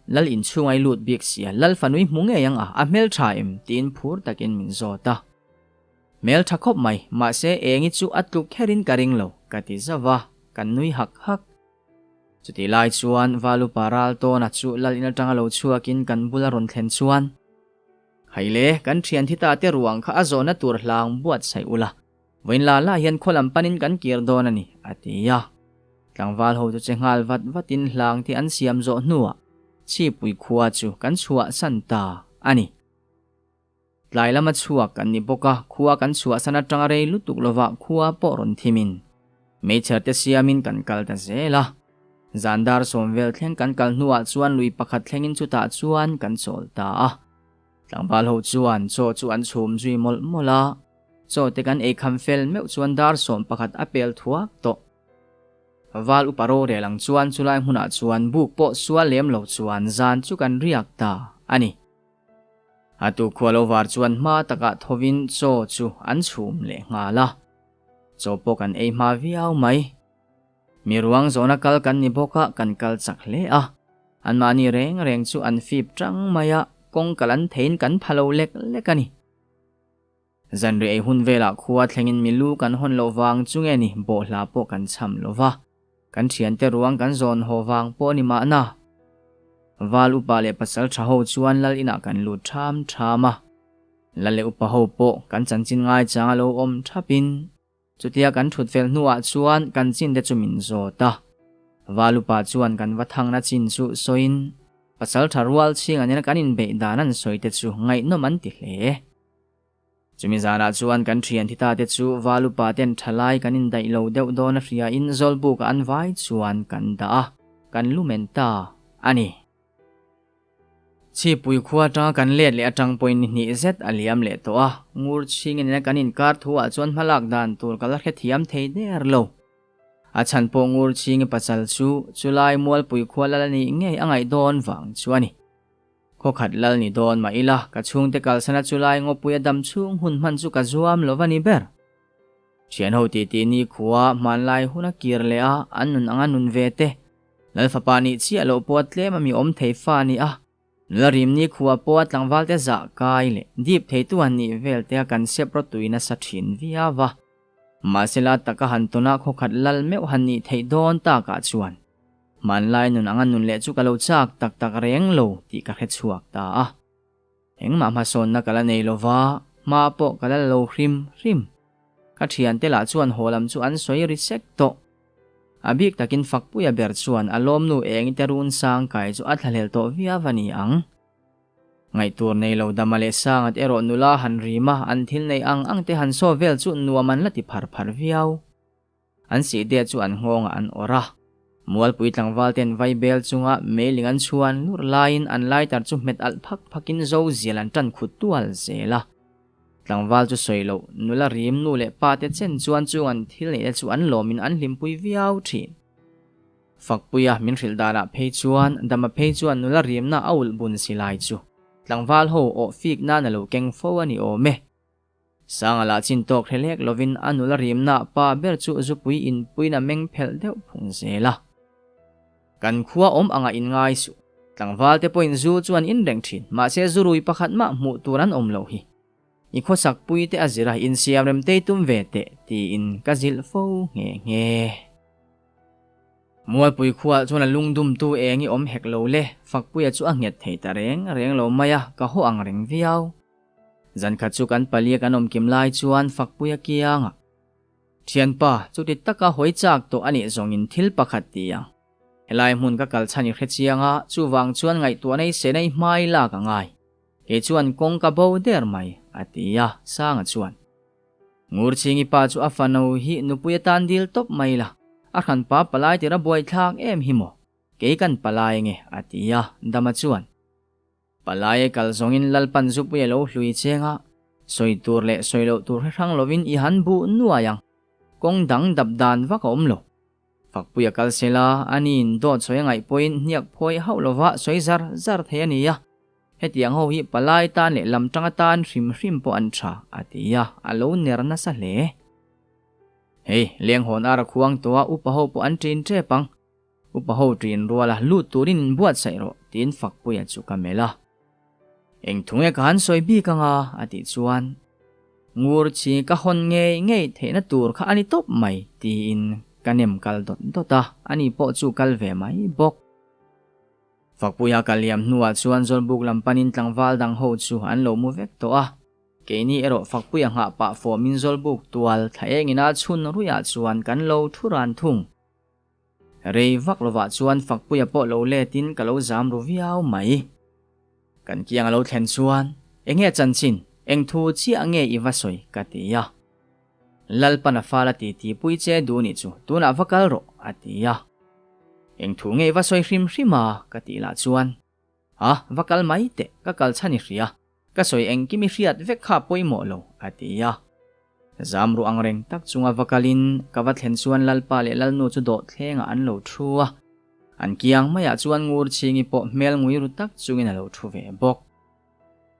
A: Lal inchhung ai lut bik sia, Lal fanui hmu ngei ang a, a hmeltha em? tiin phur takin min zawt a. Hmeltha khawp mai, mahse engi chu a tluk kherin ka ring lo, ka ti zauh a, kan nui hak hak. Chutih lai chuan Valupa ral tawna chu Lal in atanga lo chhuakin kan bula rawn thlen chuan, Haile, kan thian thi ta te ruang kha a zawhna tur hlang buatsaih ula, Vawiin la la hian khaw lam panin kan kir dawn a ni, a ti a. Tlangval ho chu che nghal vat vatin hlang te an siam zawh hnuah Chhipui khua chu kan chhuahsan ta a ni. Tlai lama chhuak kan ni bawk a, khua kan chhuahsan atanga rei lutuk lovah khua pawh rawn thimin meichher te siamin kan kal ta zel a. Zan dar sawm vel thleng kan kal hnuah chuan lui pakhat thlengin chutah chuan kan chawl ta a. Tlangval ho chuan chaw chu an chhum zui mawlh mawlh a. Chaw te kan ei kham fel meuh chuan dar 11 a pel thuak tawh. Val upa rorel ang chuan chulai hmunah chuan buk pawh sual lem lo chuan zan chu kan riak ta a ni. A tu khua lo var chuan hma takah thovin chaw chu an chhum leh nghal a. Chaw pawh kan ei hma viau mai. Mi ruang zawhna kal kan ni bawk a, kan kal chak hle a. Anmahni reng reng chu an fip tang mai a, kawng kal an theiin kan pha lo lek lek a ni. Zanriah ei hun velah khua thlengin mi lu kan hawn loh vang chu nge ni bawhhla pawh kan cham lo va, kan thiante ruang kan zawn haw vang pawh ni mahna. Val upa leh pasal tha ho chuan lal inah kan lut tham tham a, lal leh upa ho pawh kan chanchin ngaichang a lo awm thapin chutia kan thut fel hnuah chuan kan chinte chu min zawt a. Val upa chuan kan va thangna chin chu sawiin pasal tha rual chhingah nena kan inbeih dan an sawi te chu ngaihnawm an ti hle. Chumi zanah chuan kan thian thi ta te chu Val upa ten thalai kan indaih lo deuh dawn a hria in Zawlbuk ah an vai chuan kan dah a, kan lumen ta a ni. Chhipui khua atanga kan let leh atang pawhin ni hnih zet a liam leh tawh a, ngur chhing in kan inkar thu ah chuan hmalak dan tur ka la hrethiam thei der lo. A chhan pawh ngur chhingi pasal chu chulai Mualpui khua lal a nih ngei a ngaih dawn vang chu a ni. Khaw khat lal ni dawn mah ila, ka chhungte kalsana chulai ngawpuia dam chhung hun hman chu ka zuam lo va ni ber. Thianho titi nikhua hmanlai huna kir leh a, an nun anga nun ve te. Lal fapa nih chiah loh pawha tlem a mi awm thei fa a ni a, nula rim nikhua pawha tlangval te zah kai leh dip theitu han nih vel te a kan sep rawtui nasa thin viau a. Mahsela taka han tawn a khaw khat lal meuh han nih theih dawn takah chuan hmanlai nun anga nun leh chu ka lo chak tak tak reng lo tih ka hre chhuak ta a. Engmah hmasawnna ka la nei lo va, hma pawh ka la la lo hrim hrim. Ka thiante lah chuan haw lam chu an sawi ri sek tawh. A bik takin Fakpuia ber chuan a lawmnu eng te run sang kai chu a thlahlel tawh viau a ni ang. Ngaihtur nei lo Dama leh Sangat erawh nula han rim a, an thil nei ang ang te han saw vel chu nuam an la ti phar phar viau. An sihde chu an nghawngah an awrh a. Mualpui tlangval ten vaibel chunga meiling an chhuan lur laiin an lighter chu hmet alh phak phakin zo zial an tan khut tual zel a. Tlangval chu sawi loh, nula rim nu leh pa te chen chuan chung an thil neihna chu an lawmin an hlimpui viau thin. Fakpuia min hrilh danah phei chuan Dama phei chuan nula rimna a ulh bun si lai chu tlangval ho awh fik nan a lo keng fo a ni awm e. Sanga lah chin tawk hre lek lovin a nula rimna pa ber chu zupui inpuiin a meng phelh deuh phung zel a. Kan khua awm anga inngai suh. Tlangval te pawhin zu chu an in reng thin, mahse zurui pakhat mah hmuh tur an awm loh hi. I khawsak pui te a zir a, insiam rem tei tum ve teh tiin ka zilh fo nghe nghe. Mualpui khuah chuan a lungdumtu eng i awm hek lo le, Fakpuia chu a nghet thei ta reng reng lo mai a, ka haw ang reng viau. Zankhat chu kan palia kan awm kim lai chuan Fakpuia kiangah, Thianpa, chuti taka hawi chak tawh a nih zawngin thil pakhat ti ang. Helai hmun ka kal chhan i hre chiang a, chuvang chuan ngaihtuahna i sena i hmai lak a ngai. Kei chuan kawng ka bo der mai, a ti a, Sanga chuan. Ngurchhingi pa chu a fano hi nupui atan dil tawp mai la, a hranpa palai tir a buaithlak em hi maw? Kei kan palai nge, a ti a, Dama chuan. Palai e kal zawngin Lalpan zupui a lo hlui cheng a, sawi tur leh sawi loh tur hre hrang lovin i han buh nuai ang. Kawng dang dap dan vak a awm lo. Fakpui a kal sela, aniin dawt sawi a ngaih pawhin hniak phawi hauh lova sawi zar zar thei a ni a. Hetiang ho hi palai tan leh lam tang atan hrim hrim pawh an tha, a ti a, a lo ner nasa hle. Hei, lenghawn ar a khuang tawh a, upa ho pawh an ṭin ṭep ang. Upa ho ṭin ruala lut turin in buatsaih rawh tiin Fakpuia chu ka melh a. Eng thu nge ka han sawi bik anga a tih chuan Ngur chi ka hawn ngei ngei theihna tur kha a ni tawp mai tiin ka nem kal dawt dawt a, ani pawh chu kal ve mai bawk. Fakpuia ka liam hnuah chuan Zawlbuk lam panin tlangval dang ho chu an lo mu vek tawh a. Keini erawh Fakpuia nghah pah fawmin Zawlbuk tual thla engin a chhun ruihah chuan kan lo thu ran thung. Rei vak lovah chuan Fakpuia pawh lo letin ka lo zam ru viau mai. Kan kiang a lo thlen chuan, Enge chanchin, eng thu chiah nge i va sawi? ka ti a. Lalpan a fal a ti ti pui che duh nih chu, tunah va kal rawh, a ti a. Eng thu nge i va sawi hrim hrim a? ka tih lah chuan, A, va kal mai teh, ka kal chhan i hria. Ka sawi engkim i hriat vek kha pawimawh lo, a ti a. Zam ruh ang reng tak chunga va kalin ka va thlen chuan Lalpa leh Lalnu chu dawhthlengah an lo thu a. An kiang maiah chuan ngur chhingi pawh hmel ngui ru tak chungin a lo thu ve bawk.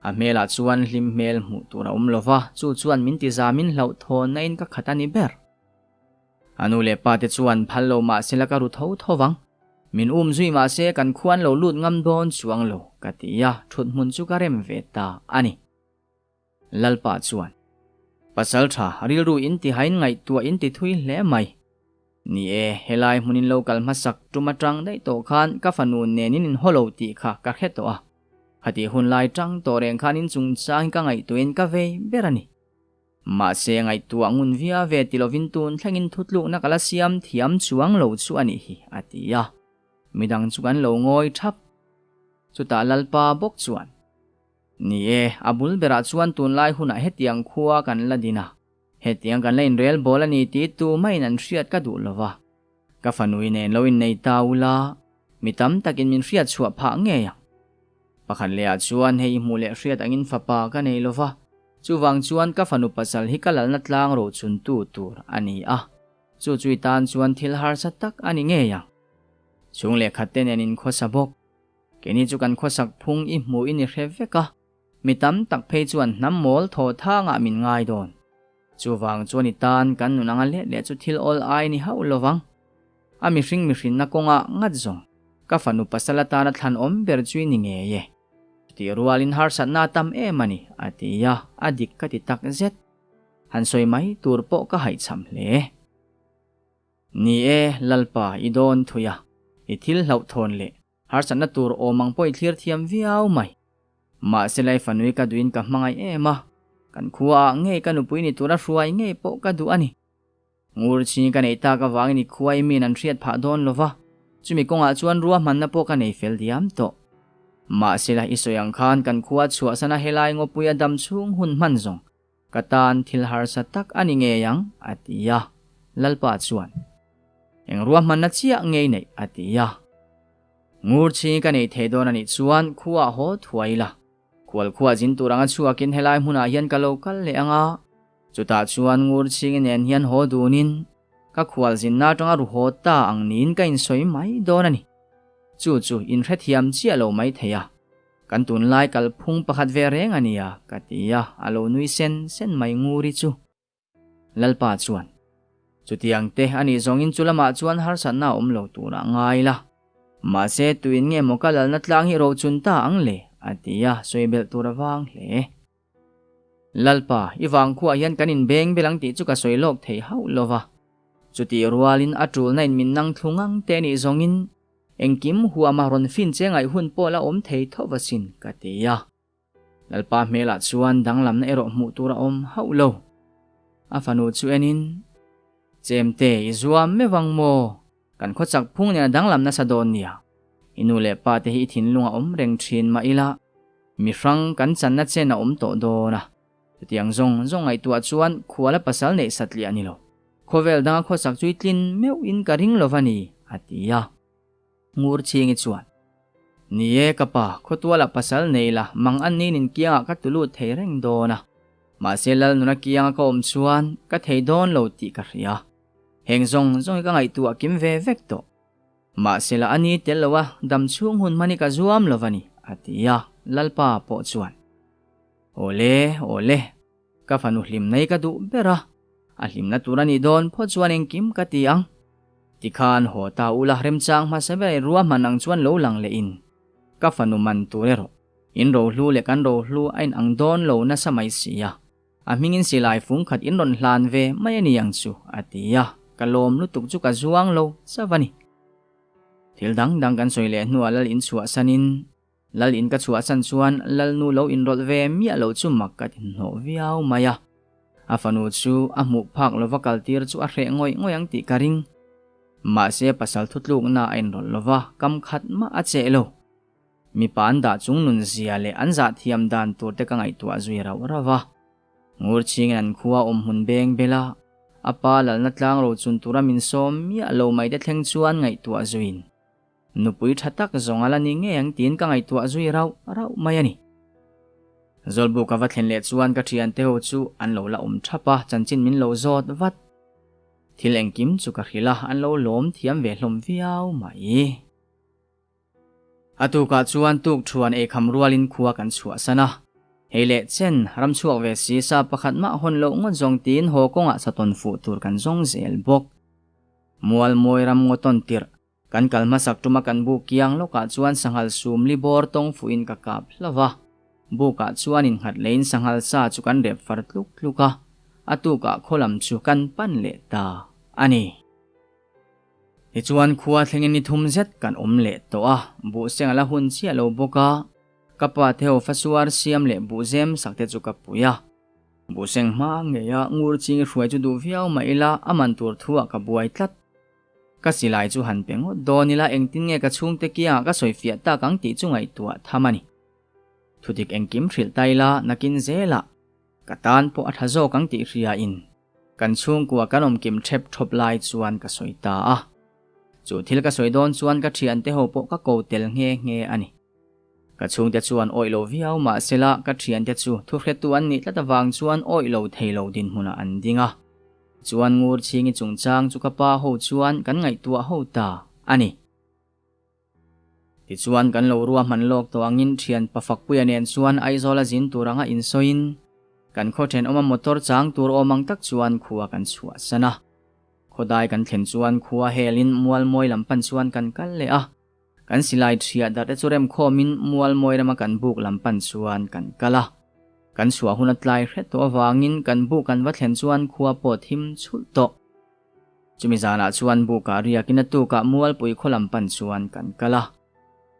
A: A hmelah chuan hlim hmel hmuh tur a awm lo va, chu chuan min ti zamin hlauhthawnna in ka khat a ni ber. A nu leh pa te chuan phal lo mah se la ka ru tho tho vang. Min um zui mah se kan khuan lo lut ngam dawn chuang lo, ka ti a, thut hmun chu ka rem ve ta a ni. Lalpa chuan, Pasal tha, rilru in ti hain ngaihtuah in ti thui hle mai. Ni e, helai hmunin lo kal hmasak tum atang daih tawh khan ka fanu nen in inhaw lo tih kha ka hre tawh a. Khatih hun lai tang tawh reng khan in chungchang hi ka ngaihtuahin ka vei ber a ni. Mahse, ngaihtuah ngun via ve ti lovin tun thlengin thutlukna ka la siam thiam chuang lo chu a nih hi, a ti a. Midang chu kan lo ngawi thap. Chutah Lalpa bawk chuan, Ni e, a bul berah chuan tunlai hunah hetiang khua kan la din a, hetiang kan la inrel bawl a ni tih tumahin an hriat ka duh lo va. Ka fanui nen lo innei ta ula, mi tam takin min hriat chhuah phah ngei ang. Pakhat lehah chuan hei i hmuh leh hriat angin fapa ka nei lo va, chuvang chuan ka fanu pasal hi ka lalna tlang rochuntu tur a ni a, chu chu i tan chuan thil harsa tak a ni ngei ang. Chhung leh khat te nen in khawsa bawk. Keini chu kan khawsak phung i hmuh in i hre vek a, mi tam tak phei chuan hnam mawl thaw thangah min ngai dawn. Chuvang chuan i tan kan nun anga let leh chu thil awl ai ni hauh lovang. A mihring mihrinna kawngah ngat zawng ka fanu pasal atana thlan awm ber chu i ni ngei e. Chutih rualin harsatna a tam em a ni, a ti a, a dik ka ti tak zet. Han sawi mai tur pawh ka haihchham hle. Ni e, Lalpa, i dawn thui a, i thil hlauhthawn leh harsatna tur awm ang pawh i thlir thiam viau mai. Mahse lai fanui ka duhin ka hmangaih em a, kan khuaah ngei ka nupui ni tura hruai ngei pawh ka duh a ni. Ngur ching ka neih tak avangin i khua i min an hriat phah dawn lo va, chumi kawngah chuan ruahmanna pawh ka nei fel diam tawh. Mahse la i sawi ang khan kan khua chhuahsana helai ngawpui a dam chhung hun hman zawng ka tan thil harsa tak a ni ngei ang, a ti a. Lalpa chuan, Eng ruahmanna chiah ngei neih? a ti a. Ngur ching ka nei thei dawn a nih chuan khuaah haw thuai ila. Khual khuah zin tur anga chhuakin helai hmunah hian ka lo kal leh ang a, chutah chuan ngur chhingi nen hian haw dunin ka khual zinna atanga ru haw ta ang niin ka insawi mai dawn a ni. Chu chu inhrethiam chiah lo mai thei a, kan tunlai kalphung pakhat ve reng a nia ka ti a, a lo nui sen sen mai Nguri chu. Lalpa chuan, Chutiang te a nih zawngin chu lamah chuan harsatna a awm lo turah ngai la. Mahse, tuin nge maw ka lalna tlang hi rochun ta ang le? a ti a, sawi belh tur a vang hle. Lalpa, i vangkhuah hian kan inbeng bel ang tih chu ka sawi lawk thei hauh lo va. Chutih rualin a tulna in min nang thlu ngang te nih zawngin engkim huama rawn fin che ngaih hun pawh la awm thei tho va sin, ka ti a. Lalpa hmelah chuan danglamna erawh hmuh tur a awm hauh lo. A fanu chu enin, Chemte, i zuam meuh ang maw? Kan khawchak phung nen a danglam nasa dawn nia. I nu leh pa te hi i thinlung a awm reng thin mah ila, mi hrang kan channa chen a awm tawh dawn a. Chutiang zawng zawng ngaihtuah chuan khuala pasal neih satliah a ni lo. Khawvel danga khawchak chu i tlin meuhin ka ring lo va ni, a ti a. Ngur Chhingi chuan, Ni e ka pa, khawtualah pasal nei la, mang an nin in kiangah ka tulut thei reng dawn a. Mahse Lal nuna kianga ka awm chuan ka thei dawn lo tih ka hria. Heng zawng zawng hi ka ngaihtuah kim ve vek tawh. Mahse la a ni tel lo a, dam chhung hun hman hi ka zuam lo va ni, a ti a, Lalpa pawh chuan, Awle, awle, ka fanu hlim nei ka duh ber a, a hlimna tur a nih dawn phawt chuan engkim ka ti ang. Tikhan haw ta ula remchang hmasa ber ruahman ang chuan lo lang leh in ka fanu man tur erawh in rohlu leh kan rohlu a in ang dawn lo nasa mai si a, a hmingin silai fung khat in rawn hlan ve mai a ni ang chu a ti a, ka lawm lutuk chu ka zuang lo chauh a ni. Thil dang dang kan sawi leh hnuah lal in chhuahsan in Lal in ka chhuahsan chuan Lalnu lo inrawlh ve miah lo chu mak ka tinhnawh viau mai a. A fanu chu a hmuh phak lova kaltir chu a hreh ngawih ngawih ang tih ka ring. Mahse pasal thutlukna a inrawlh lova kam khat mah a cheh lo. Mipa an dah chung nun zia leh an zah thiam dan tur te ka ngaihtuah zui rauh rauh a. Ngur chhingin an khua awm hmun beng bel a, a pa lalna tlang rochun tura min sawm miah lo mai te thleng chuan ngaihtuah zuiin. Nupui tha tak zawng a la ni ngei ang tiin ka ngaihtuah zui rauh rauh mai a ni. Zawlbu ka va thlen leh chuan ka thiante ho chu an lo la awm thap a, chanchin min lo zawt vat. Thil engkim chu ka hrilh a, an lo lawm thiam ve hlawm viau mai. A tukah chuan tuk thuan eikham rualin khua kan chhuahsan a. Hei leh chen, ram chhuak ve si sa pakhat mah hawn loh ngawt zawng tiin haw kawngah satawn fuh tur kan zawng zel bawk. Mual mawi ram ngaw tawn tirh Kan kal hmasak tuma kan buk kiang lawkah chuan sanghal sum li bawr tawng fuhin ka kap hlauh va. Bukah chuan innghat leiin sanghal sa chu kan rep far tluk tluk a, a tukah khaw lam chu kan pan leh ta a ni. Tichuan khua thlengin ni thum zet kan awm leh tawh a, buhseng a la hun chiah lo bawk a, ka pa Theo fasuar siam leh buhzem sak te chu ka pui a. Buhseng hma ngeia ngur ching hruai chu duh viau mah ila a man tur thuah ka buai tlat. Ka silai chu han pe ngawt dawn ila engtin nge ka chhungte kiangah ka sawi fiah tak ang tih chu ngaihtuah tham a ni. Thudik engkim hrilh ta ila nakin zelah ka tan pawh a tha zawk ang tih hriain kan chhungkua kan awmkim thep thawp lai chuan ka sawi ta a. Chu thil ka sawi dawn chuan ka thiante ho pawh ka ko tel nghe nghe a ni. Ka chhungte chuan awih lo viau mahsela ka thiante chu thuhretu an nih tlat avang chuan awih lo thei lo dinhmunah an ding a. Chuan ngur chhingi chungchang chu ka pa ho chuan kan ngaihtuah ho ta a ni. Tichuan kan lo ruahman lawk tawh angin thian Pafakpuia nen chuan Aizawl a zin tur anga insawiin kan khaw thenawma motor chang tur awm ang tak chuan khua kan chhuahsan a. Khawdai kan thlen chuan khua helin Mualmawi lam pan chuan kan kal leh a. Kan silai thiah darh te chu remkhawmin Mualmawi rama kan buk lam pan chuan kan kal a. Kan chhuah hun a tlai hret tawh avangin kan buk kan va thlen chuan khua pawh thim chhulh tawh. Chumi zanah chuan bukah riakin a tukah Mualpui khaw lam pan chuan kan kal a.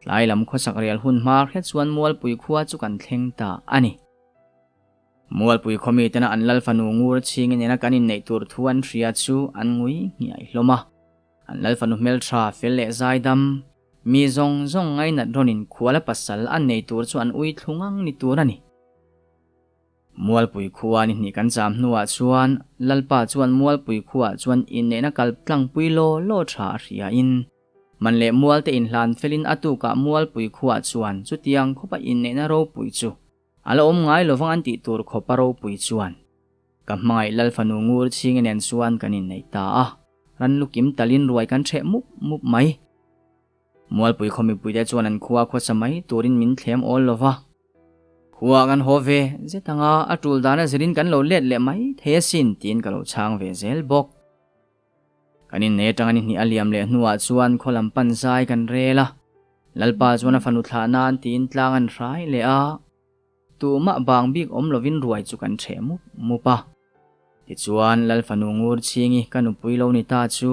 A: Tlai lam khawsak rial hun hma hret chuan Mualpui khua chu kan thleng ta a ni. Mualpui khaw mitena an lal fanu ngur chhing nena kan inneih tur thu an hria chu an ngui nghiai hlawm a. An lal fanu hmeltha fel leh zaidam, mi zawng zawng ngainat rawnin khuala pasal an nei tur chu an ui thlu ngang ni tur a ni. Mualpui khua ni hnih kan cham hnuah chuan Lalpa chuan Mualpui khuaah chuan inneihna kal tlangpui law law tha a hriain man leh mualte inhlan felin a tukah Mualpui khuaah chuan chutiang khawpa inneihna ropui chu a la awm ngai lovang an tih tur khawpa ropui chuan ka hmangaih Lal fanu ngur chhinge nen chuan kan inneih ta a, ran lukim talin ruai kan ṭheh mup mup mai. Mualpui khaw mipuite chuan an khua khawsa mai turin min thlem awl lo va. Khua kan haw ve zet anga a tul dana zirin kan lo let leh mai thei asin tiin ka lo chhang ve zel bawk. Kan innei atanga ni hnih a liam leh hnuah chuan khaw lam pan zai kan rel a. Lalpa chuan a fanu thlah nan tiin tlang an hrai leh a. Tumah bang bik awm lovin ruai chu kan ṭheh mup mup a. Tichuan, Lal fanu ngur chhingi ka nupui lo ni ta chu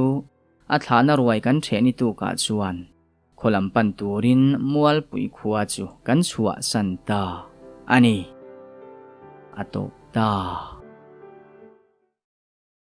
A: a thlahna ruai kan ṭheh ni tukah chuan khaw lam pan turin Mualpui khua chu kan chhuahsan ta a ni. A tawp ta.